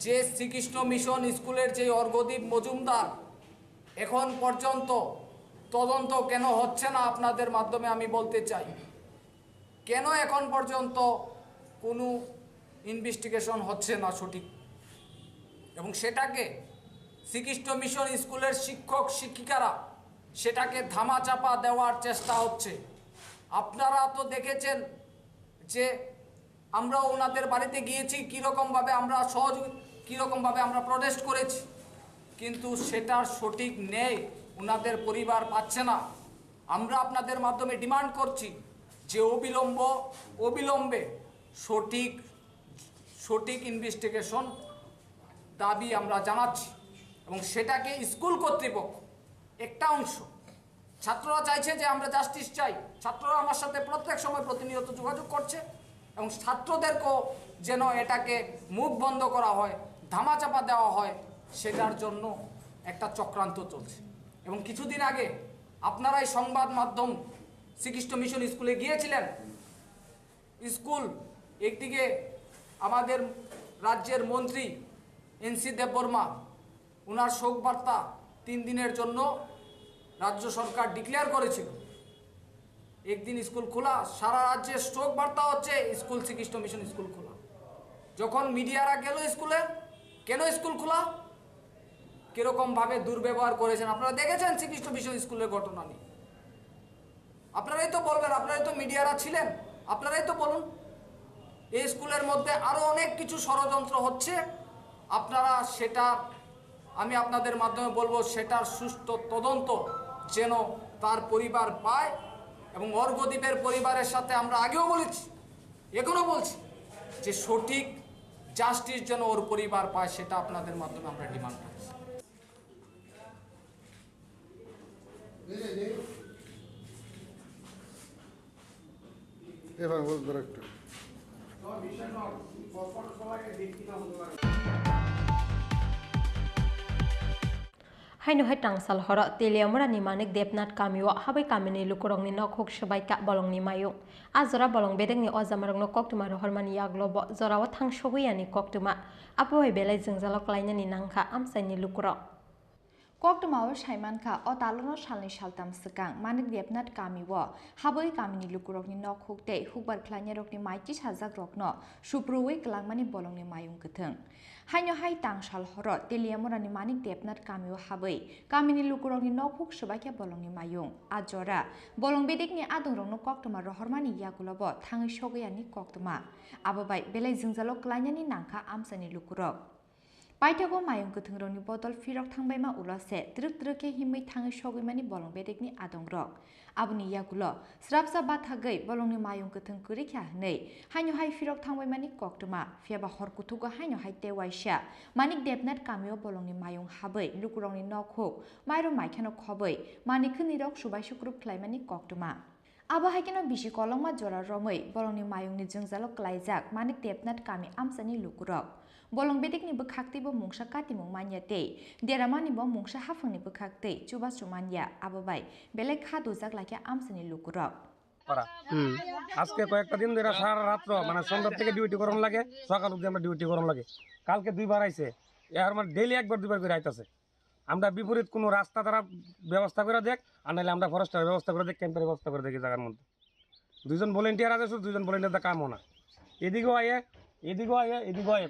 যে শ্রীকৃষ্ণ মিশন স্কুলের যে অর্ঘদীপ মজুমদার এখন পর্যন্ত তদন্ত কেন হচ্ছে না আপনাদের মাধ্যমে আমি বলতে চাই, কেন এখন পর্যন্ত কোনো ইনভেস্টিগেশন হচ্ছে না সঠিক, এবং সেটাকে শ্রীকৃষ্ণ মিশন স্কুলের শিক্ষক শিক্ষিকারা সেটাকে ধামাচাপা দেওয়ার চেষ্টা হচ্ছে। আপনারা তো দেখেছেন যে আমরাও ওনাদের বাড়িতে গিয়েছি, কীরকমভাবে আমরা সহযোগি কীরকমভাবে আমরা প্রোটেস্ট করেছি, কিন্তু সেটার সঠিক ন্যায় ওনাদের পরিবার পাচ্ছে না। আমরা আপনাদের মাধ্যমে ডিমান্ড করছি যে অবিলম্ব অবিলম্বে সঠিক সঠিক ইনভেস্টিগেশন দাবি আমরা জানাচ্ছি, এবং সেটাকে স্কুল কর্তৃপক্ষ একটা অংশ ছাত্ররা চাইছে যে আমরা জাস্টিস চাই। ছাত্ররা আমার সাথে প্রত্যেক সময় প্রতিনিয়ত যোগাযোগ করছে, এবং ছাত্রদেরকেও যেন এটাকে মুখ বন্ধ করা হয়, ধামাচাপা দেওয়া হয়, সেটার জন্য একটা চক্রান্ত চলছে। এবং কিছুদিন আগে আপনারাই সংবাদ মাধ্যম শ্রীকৃষ্ণ মিশন স্কুলে গিয়েছিলেন। স্কুল একদিকে আমাদের রাজ্যের মন্ত্রী এনসি দেববর্মা ওনার শোক বার্তা তিন দিনের জন্য রাজ্য সরকার ডিক্লেয়ার করেছিল। একদিন স্কুল খোলা, সারা রাজ্যে শোক বার্তা হচ্ছে স্কুল, শ্রীকৃষ্ণ মিশন স্কুল খোলা। যখন মিডিয়ারা গেল স্কুলে, কেন স্কুল খোলা, কিরকম ভাবে দুর্ব্যবহার করেছেন আপনারা দেখেছেন শ্রীকৃষ্ণ মিশন স্কুলের ঘটনা নিয়ে। আপনারাই তো বলবেন, আপনারাই তো মিডিয়ারা ছিলেন, আপনারাই তো বলুন। এই স্কুলের মধ্যে আরো অনেক কিছু ষড়যন্ত্র হচ্ছে, আপনারা সেটা, আমি আপনাদের মাধ্যমে বলবো, সেটার সুষ্ঠু তদন্ত যেন তার পরিবার পায়। এবং অর্ঘদীপের পরিবারের সাথে আমরা আগেও বলেছি, এখনো বলছি যে সঠিক জাস্টিস যেন ওর পরিবার পায়, সেটা আপনাদের মাধ্যমে আমরা ডিমান্ড করছি। এবার বল, ধর একটু। Haino hai tangsal horo Teliamura ni Manik Debnath kamio habwi kamini lukurokni nok huk swbaikha bolongni mayung. A jora bolong bedekni o jamarokno koktwma rohormani yagulo bo jorao thang sogwi yani koktwma. Abo hai belai jwngjalo klainani nangkha amchaini lukurok. Koktwmao saimankha, o talono salni saltam swkang Manik Debnath kamio habwi kamini lukurokni nok huk tei hukbar khlainairokni mai tisajakrokno suprui kwlangmani bolongni mayung kwthwng. Haino hai tangsal horo Teliamurani Manik Debnath kamio habwi kamini lukurokni nok huk swbaikha bolongni mayung. A jora bolong bedekni adongrokno koktwma rohormani yagulo bo thangwi sogwi yani koktwma. Abo bai belai jwngjalo klainani nangkha amchaini lukurok. Paithago mayung kwthwngrokni bodol phirok thangbaima ulo se twrwk twrwk khe himwi thangwi sogwimani bolong bedekni adongrok. Aboni yagulo srapsa bathagwi bolongni mayung kwthwng kwrwi kha hwnwi haino hai phirok thangbaimani koktwma. Phiyaba hor kuthugo haino hai tei waisa Manik Debnath kamio bolongni mayung habwi lukurokni nok huk mairum maikheno khobwi manik khwnwirok subai sukrup khlaimani koktwma. Abo hai kheno bisi kolokma jora romwi bolongni mayungni jwngjalo klaijak Manik Debnath kami amchaini lukurok. Bolong bedekni bwkhaktwibo mungsa katimung manya tei deramanibo mungsa haphangni bwkhaktwi chubachu manya, abo bai belai kha dujak laikha amchaini lukurok. পারা। হুম। আজকে কয়েকটা দিন ধরে সারা রাত্র, মানে, সন্ধ্যা থেকে ডিউটি করানো লাগে, সকাল অবধি আমরা ডিউটি করানো লাগে। কালকে দুইবার আইছে, এর মানে ডেইলি একবার দুইবার করে আইতাছে। আমরা বিপরীত কোনো রাস্তা তারা ব্যবস্থা করে দেখ, আর নাহলে আমরা ফরেস্টের ব্যবস্থা করে দেখ, ক্যাম্পের ব্যবস্থা করে দেখ এই জায়গার মধ্যে। দুইজন ভলেন্টিয়ার আছে, শুধু দুইজন ভলেন্টিয়ার দা কাম হয় না। এদিকেও আয়ে, এদিকেও আয়ে, এদিকেও আয়ে।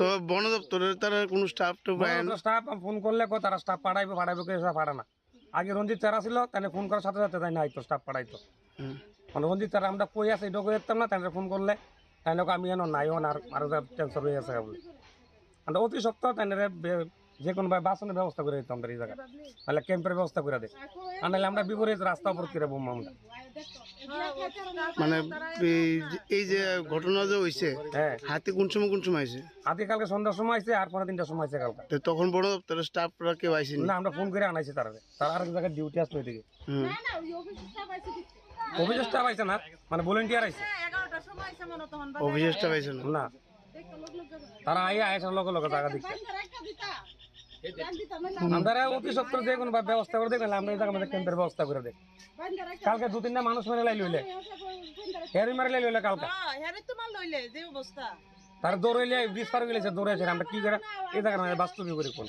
তো বন দপ্তরের তারা কোনো স্টাফ তো পায় না? বন দপ্তর স্টাফ আমি ফোন করলে কয় তারা স্টাফ পাঠাইবো, পাঠাইবো, কেউ স্টাফ পাঠা না। আগে রঞ্জিত স্যার আসিল, তাহলে ফোন করার সাথে সাথে তাই নাই তো স্টাফ পাঠাইতো। হুম। মানে রঞ্জিত স্যার আমরা কই আছে এটা কই দেখতাম না, তাহলে ফোন করলে তাই না আমি এনে নাই, ওনার আরো ট্রান্সফার হয়ে আছে বলে। আমরা অতি সত্বর তাই না রে বে-, যে কোনো ভাবে বাসনের ব্যবস্থা করে দিতাম আমরা এই জায়গায়, তাহলে ক্যাম্পের ব্যবস্থা করে দেয়, আর নাহলে আমরা বিপরীত রাস্তা অবরোধ করে বলবো আমরা। মানে এই যে, এই যে ঘটনা যে হইছে, হ্যাঁ। হাতি কোন সময়, কোন সময় আইছে? হাতি কালকে সন্ধ্যার সময় আইছে আর পৌনে তিনটার সময় আইছে কালকে। তো তখন বন দপ্তরের স্টাফরা কেউ আইসেনি? না, আমরা ফোন করে আনাইছি তারা, তারা আরেক জায়গায় ডিউটি আসলো এদিকে। হুম। অফিসের স্টাফ আইছে না, মানে ভলেন্টিয়ার আইছে। অফিসের স্টাফ আইছে না? না, তারা আইয়া আইসার লগে লগে জায়গা দেখছে। আমরা অতি সত্বর যে কোনো ব্যবস্থা করে দেখবেন, আমরা এই জায়গার মধ্যে ক্যাম্পের ব্যবস্থা করে দেখ। কালকে দু তিনটা মানুষ মেরে লাইল হইলে, হেরি মেরে লাইল হইলে কালকে। হ্যাঁ, হেরি তো মার লইলে যে অবস্থা। তারা দৌড়াইলে, ব্রিজ পার হইলে সে দৌড়াইছে, আমরা কি করে এই জায়গার মধ্যে বাস্তবিক করে কোন?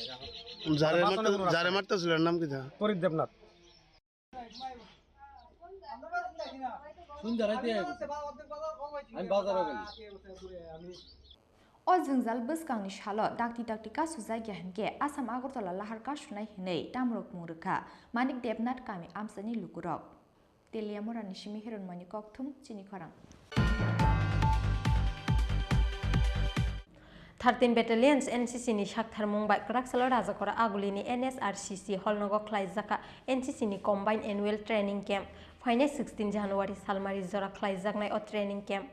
যারে মারতে, যারে মারতে ছিল, এর নাম কি তা? তরিত দেবনাথ। কোন জায়গাতে? আমি বাজারে গেলাম। O jwngjal bwskangni salo dakti dakti kasujak ya hinkhe Assam Agartala lahar kasunai hinwi tamrok mung rwkha Manik Debnath kami amchaini lukurok. Teliamurani simi Hironmani kokthum chini khorang. Thirteen Battalions N C C ni saktharmung bai kwrak salo Rajakora Agulini N S R C C holnogo khlaijak kha N C C ni Combined Annual Training Camp. Phainai sixteen January salmari jora khlaijaknai o training camp.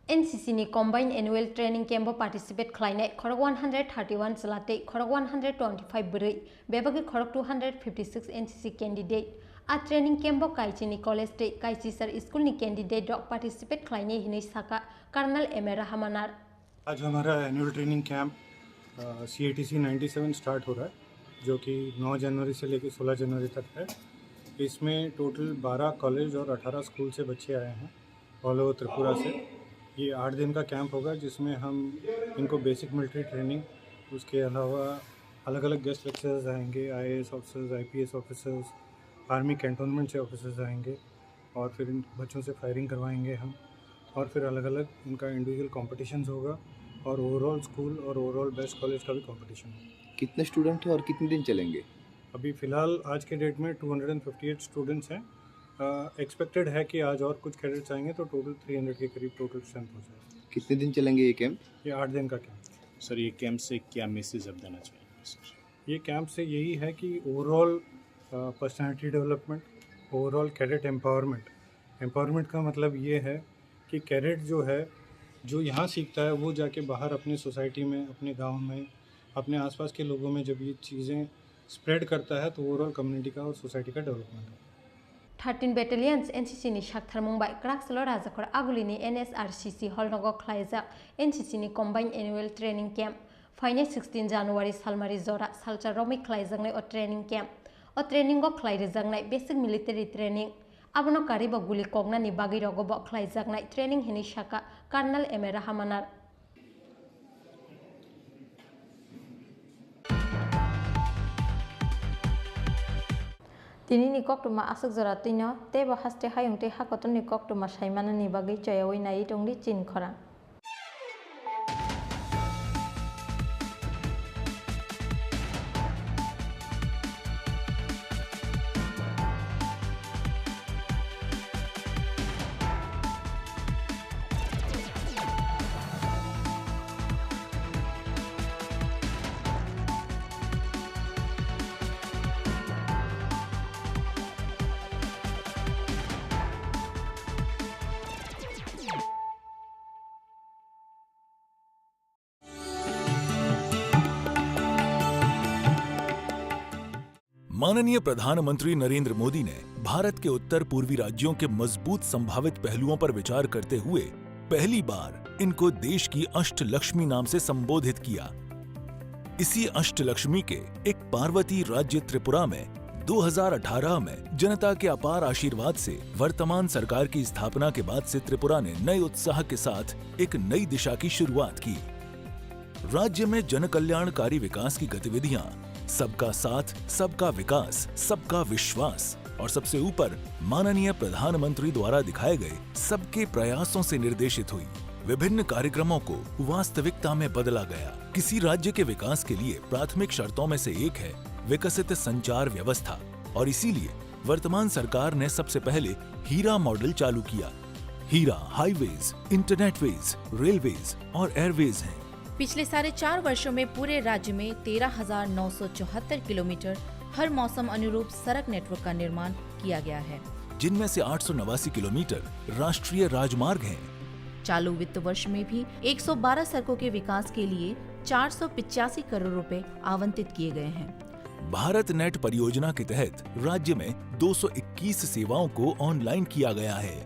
N C C ni Combined Annual Training Camp o participate khlainai khorok one hundred thirty-one chwla tei khorok one hundred twenty-five bwrwi, bebagwi khorok two hundred fifty-six N C C candidate. A training camp o Kaichini college tei Kaichi sir school ni candidate rok participate khlainai hinwi sakha Colonel M A Rahamanar. आज हमारा annual training camp, a, C A T C ninety seven start हो रहा है, जो कि नौ जनवरी से लेकर सोलह जनवरी तक है। इसमें टोटल बारह कॉलेज और अठारह स्कूल से बच्चे आए हैं, ऑल ओवर त्रिपुरा से। ये आठ दिन का कैंप होगा, जिसमें हम इनको बेसिक मिलिट्री ट्रेनिंग, उसके अलावा अलग-अलग गेस्ट लेक्चरर्स आएंगे, I A S officers, I P S officers, army cantonment से ऑफिसर्स आएंगे। और फिर इन बच्चों से फायरिंग करवाएंगे हम, और फिर अलग-अलग इनका इंडिविजुअल कॉम्पिटिशन्स होगा और ओवरऑल स्कूल और ओवरऑल बेस्ट कॉलेज का भी कॉम्पिटिशन होगा। कितने स्टूडेंट हैं और कितने दिन चलेंगे? अभी फ़िलहाल आज के डेट में two hundred and fifty eight students हैं। अ, एक्सपेक्टेड है कि आज और कुछ कैडेट्स आएंगे, तो टोटल थ्री हंड्रेड के करीब टोटल स्ट्रेंथ हो जाएगा। कितने दिन चलेंगे ये कैंप? ये आठ दिन का कैंप। सर, ये कैंप से क्या मैसेज आप देना चाहेंगे, सर? ये कैंप से यही है कि ओवरऑल, अ, personality development, overall cadet empowerment. Empowerment का मतलब ये है कि कैडेट जो है, जो यहाँ सीखता है, वो जाके बाहर अपनी सोसाइटी में, अपने गाँव में, अपने आसपास के लोगों में जब ये चीज़ें स्प्रेड करता है, तो ओवरऑल कम्युनिटी का और सोसाइटी का डेवलपमेंट होता है। Thirteen Battalions N C C ni saktharmung bai kwrak salo Rajakor Agulini N S R C C holnogo khlaijak N C C ni Combined Annual Training Camp. Phainai sixteen January salmari jora salsa romwi khlaijaknai o training camp. O training o khlai rijaknai basic military training. Abono karibo guli koknani bagwi rogo bo khlaijaknai training hinwi sakha Colonel M A Rahamanar. Tinini koktwma aswk jora twino teibo haste hayung tei hakotorni koktwma saimanani bagwi choyaui naiwi tongdi chini khorang. माननीय प्रधानमंत्री नरेंद्र मोदी ने भारत के उत्तर पूर्वी राज्यों के मजबूत संभावित पहलुओं पर विचार करते हुए पहली बार इनको देश की अष्टलक्ष्मी नाम से संबोधित किया। इसी अष्टलक्ष्मी के एक पार्वती राज्य त्रिपुरा में दो हज़ार अठारह में जनता के अपार आशीर्वाद से वर्तमान सरकार की स्थापना के बाद से त्रिपुरा ने नए उत्साह के साथ एक नई दिशा की शुरुआत की। राज्य में जनकल्याणकारी विकास की गतिविधियां, सबका साथ, सबका विकास, सबका विश्वास और सबसे ऊपर माननीय प्रधानमंत्री द्वारा दिखाए गए सबके प्रयासों से निर्देशित हुई, विभिन्न कार्यक्रमों को वास्तविकता में बदला गया। किसी राज्य के विकास के लिए प्राथमिक शर्तों में से एक है विकसित संचार व्यवस्था और इसीलिए वर्तमान सरकार ने सबसे पहले हीरा मॉडल चालू किया। हीरा हाईवेज, इंटरनेटवेज, रेलवेज और एयरवेज हैं। पिछले साढ़े चार वर्षों में पूरे राज्य में तेरह हज़ार नौ सौ चौहत्तर किलोमीटर हर मौसम अनुरूप सड़क नेटवर्क का निर्माण किया गया है, जिनमें से आठ सौ नवासी किलोमीटर राष्ट्रीय राजमार्ग हैं। चालू वित्त वर्ष में भी एक सौ बारह सड़कों के विकास के लिए चार सौ पिचासी करोड़ रुपए आवंटित किए गए हैं। भारत नेट परियोजना के तहत राज्य में दो सौ इक्कीस सेवाओं को ऑनलाइन किया गया है।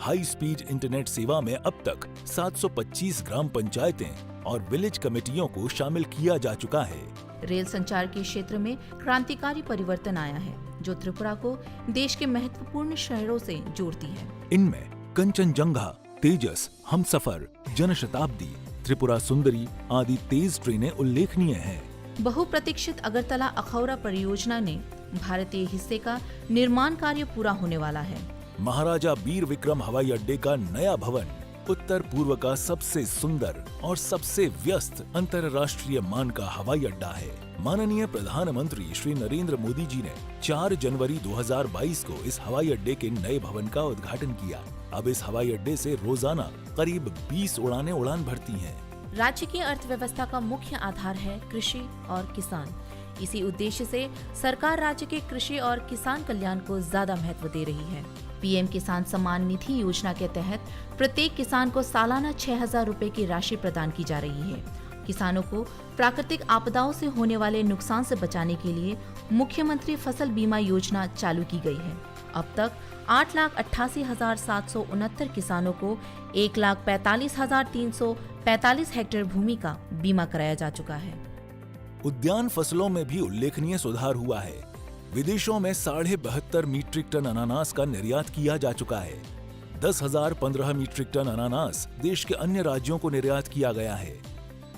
हाई स्पीड इंटरनेट सेवा में अब तक सात सौ पच्चीस ग्राम पंचायतें और विलेज कमेटियों को शामिल किया जा चुका है। रेल संचार के क्षेत्र में क्रांतिकारी परिवर्तन आया है, जो त्रिपुरा को देश के महत्वपूर्ण शहरों से जोड़ती है। इनमें कंचनजंगा, तेजस, हमसफर, जनशताब्दी, त्रिपुरा सुंदरी आदि तेज ट्रेनें उल्लेखनीय हैं। बहुप्रतीक्षित अगरतला अखौरा परियोजना ने भारतीय हिस्से का निर्माण कार्य पूरा होने वाला है। महाराजा बीर विक्रम हवाई अड्डे का नया भवन उत्तर पूर्व का सबसे सुंदर और सबसे व्यस्त अंतर्राष्ट्रीय मान का हवाई अड्डा है। माननीय प्रधानमंत्री श्री नरेंद्र मोदी जी ने चार जनवरी दो हज़ार बाईस को इस हवाई अड्डे के नए भवन का उद्घाटन किया। अब इस हवाई अड्डे से रोजाना करीब बीस उड़ानें उड़ान भरती हैं। राज्य की अर्थव्यवस्था का मुख्य आधार है कृषि और किसान। इसी उद्देश्य से सरकार राज्य के कृषि और किसान कल्याण को ज्यादा महत्व दे रही है। पीएम किसान सम्मान निधि योजना के तहत प्रत्येक किसान को सालाना छह हज़ार रुपए की राशि प्रदान की जा रही है। किसानों को प्राकृतिक आपदाओं से होने वाले नुकसान से बचाने के लिए मुख्यमंत्री फसल बीमा योजना चालू की गई है। अब तक आठ लाख अट्ठासी हजार सात सौ उनहत्तर किसानों को एक लाख पैंतालीस हजार तीन सौ पैंतालीस हेक्टेयर भूमि का बीमा कराया जा चुका है। उद्यान फसलों में भी उल्लेखनीय सुधार हुआ है। विदेशों में साढ़े बहत्तर मीट्रिक टन अनानास का निर्यात किया जा चुका है। दस हज़ार पन्द्रह मीट्रिक टन अनानास देश के अन्य राज्यों को निर्यात किया गया है।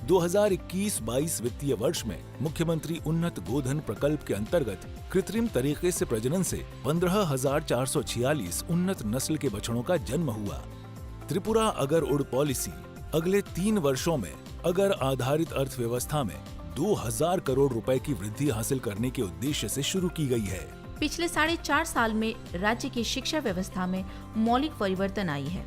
दो हज़ार इक्कीस बाईस वित्तीय वर्ष में मुख्यमंत्री उन्नत गोधन प्रकल्प के अंतर्गत कृत्रिम तरीके से प्रजनन से पन्द्रह हज़ार चार सौ छियालीस उन्नत नस्ल के बछड़ों का जन्म हुआ। त्रिपुरा अगर उड़ पॉलिसी, अगले तीन वर्षों में अगर आधारित अर्थव्यवस्था में दो हज़ार करोड़ रुपए की वृद्धि हासिल करने के उद्देश्य से शुरू की गई है। पिछले साढ़े चार साल में राज्य की शिक्षा व्यवस्था में मौलिक परिवर्तन आई है।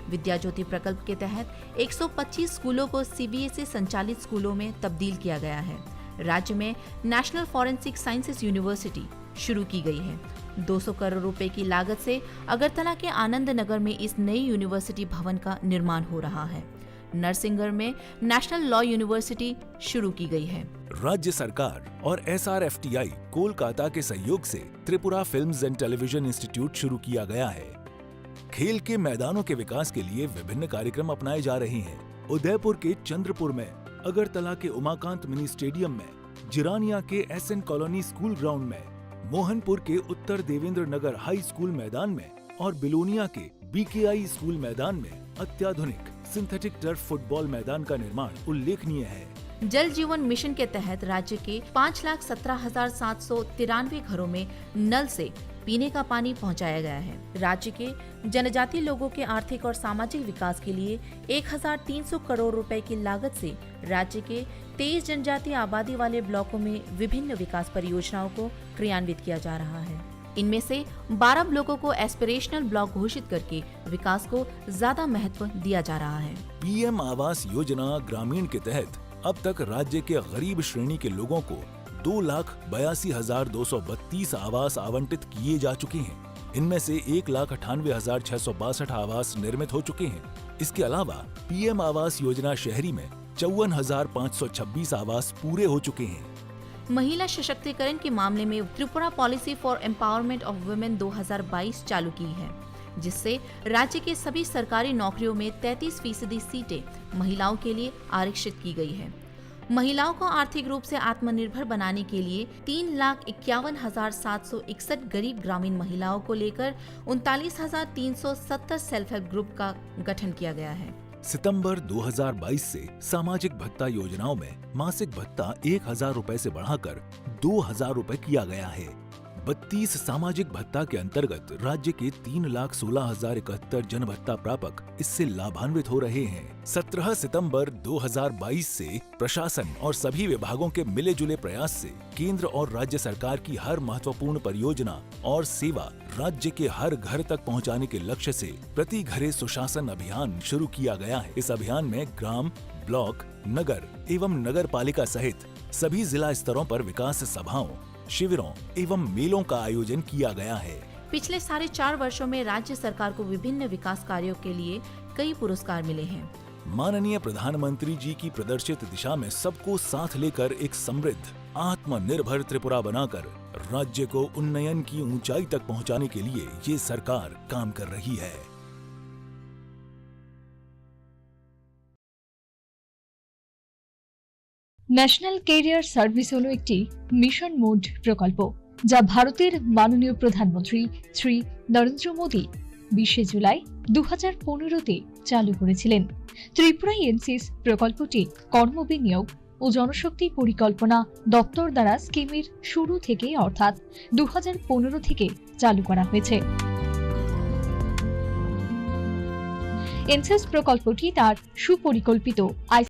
विद्या ज्योति प्रकल्प के तहत एक सौ पच्चीस स्कूलों को सीबीएसई संचालित स्कूलों में तब्दील किया गया है। राज्य में नेशनल फॉरेंसिक साइंसेज यूनिवर्सिटी शुरू की गई है। दो सौ करोड़ रुपए की लागत से अगरतला के आनंद नगर में इस नई यूनिवर्सिटी भवन का निर्माण हो रहा है। नरसिंहगढ़ में नेशनल लॉ यूनिवर्सिटी शुरू की गई है। राज्य सरकार और एसआरएफटीआई कोलकाता के सहयोग से Tripura films and television institute शुरू किया गया है। खेल के मैदानों के विकास के लिए विभिन्न कार्यक्रम अपनाए जा रहे हैं। उदयपुर के चंद्रपुर में, अगरतला के उमाकांत मिनी स्टेडियम में, जिरानिया के एसएन कॉलोनी स्कूल ग्राउंड में, मोहनपुर के उत्तर देवेंद्र नगर हाई स्कूल मैदान में और बिलोनिया के बीकेआई स्कूल मैदान में अत्याधुनिक सिंथेटिक टर्फ फुटबॉल मैदान का निर्माण उल्लेखनीय है। जल जीवन मिशन के तहत राज्य के पाँच लाख सत्रह हजार सात सौ तिरानवे घरों में नल से पीने का पानी पहुंचाया गया है। राज्य के जनजातीय लोगों के आर्थिक और सामाजिक विकास के लिए एक हज़ार तीन सौ करोड़ रुपए की लागत से राज्य के तेईस जनजातीय आबादी वाले ब्लॉकों में विभिन्न विकास परियोजनाओं को क्रियान्वित किया जा रहा है। इनमें से बारह ब्लॉकों को एस्पिरेशनल ब्लॉक घोषित करके विकास को ज्यादा महत्व दिया जा रहा है। पीएम आवास योजना ग्रामीण के तहत अब तक राज्य के गरीब श्रेणी के लोगों को दो लाख बयासी हजार दो सौ बत्तीस आवास आवंटित किए जा चुके हैं। इनमें से एक लाख अट्ठानवे हजार छह सौ बासठ आवास निर्मित हो चुके हैं। इसके अलावा पीएम आवास योजना शहरी में चौवन हजार पाँच सौ छब्बीस आवास पूरे हो चुके हैं। महिला सशक्तिकरण के मामले में Tripura policy for empowerment of women दो हज़ार बाईस चालू की है, जिससे राज्य के सभी सरकारी नौकरियों में तैंतीस फीसदी सीटें महिलाओं के लिए आरक्षित की गई है। महिलाओं को आर्थिक रूप से आत्मनिर्भर बनाने के लिए तीन लाख इक्यावन हजार सात सौ इकसठ गरीब ग्रामीण महिलाओं को लेकर उनतालीस हजार तीन सौ सत्तर सेल्फ हेल्प ग्रुप का गठन किया गया है। सितंबर दो हज़ार बाईस से सामाजिक भत्ता योजनाओं में मासिक भत्ता एक हज़ार रुपए से बढ़ाकर दो हज़ार रुपए किया गया है। बत्तीस सामाजिक भत्ता के अंतर्गत राज्य के तीन लाख सोलह हजार इकहत्तर जन भत्ता प्रापक इससे लाभान्वित हो रहे हैं। सत्रह सितंबर दो हज़ार बाईस से प्रशासन और सभी विभागों के मिले जुले प्रयास से केंद्र और राज्य सरकार की हर महत्वपूर्ण परियोजना और सेवा राज्य के हर घर तक पहुंचाने के लक्ष्य से प्रति घरे सुशासन अभियान शुरू किया गया है। इस अभियान में ग्राम, ब्लॉक, नगर एवं नगर पालिका सहित सभी जिला स्तरों पर विकास सभाओं, शिविरों एवं मेलों का आयोजन किया गया है। पिछले साढ़े चार वर्षों में राज्य सरकार को विभिन्न विकास कार्यों के लिए कई पुरस्कार मिले हैं। माननीय प्रधानमंत्री जी की प्रदर्शित दिशा में सबको साथ लेकर एक समृद्ध, आत्मनिर्भर त्रिपुरा बनाकर राज्य को उन्नयन की ऊंचाई तक पहुंचाने के लिए ये सरकार काम कर रही है। ন্যাশনাল ক্যারিয়ার সার্ভিস হলো একটি মিশন মোড প্রকল্প, যা ভারতের মাননীয় প্রধানমন্ত্রী শ্রী নরেন্দ্র মোদী বিশে জুলাই দু হাজার পনেরোতে চালু করেছিলেন। ত্রিপুরা এনসিএস প্রকল্পটি কর্মবিনিয়োগ ও জনশক্তি পরিকল্পনা দপ্তর দ্বারা স্কিমের শুরু থেকে, অর্থাৎ দু হাজার পনেরো থেকে চালু করা হয়েছে। এনসেস প্রকল্পটি তার সুপরিকল্পিত। আই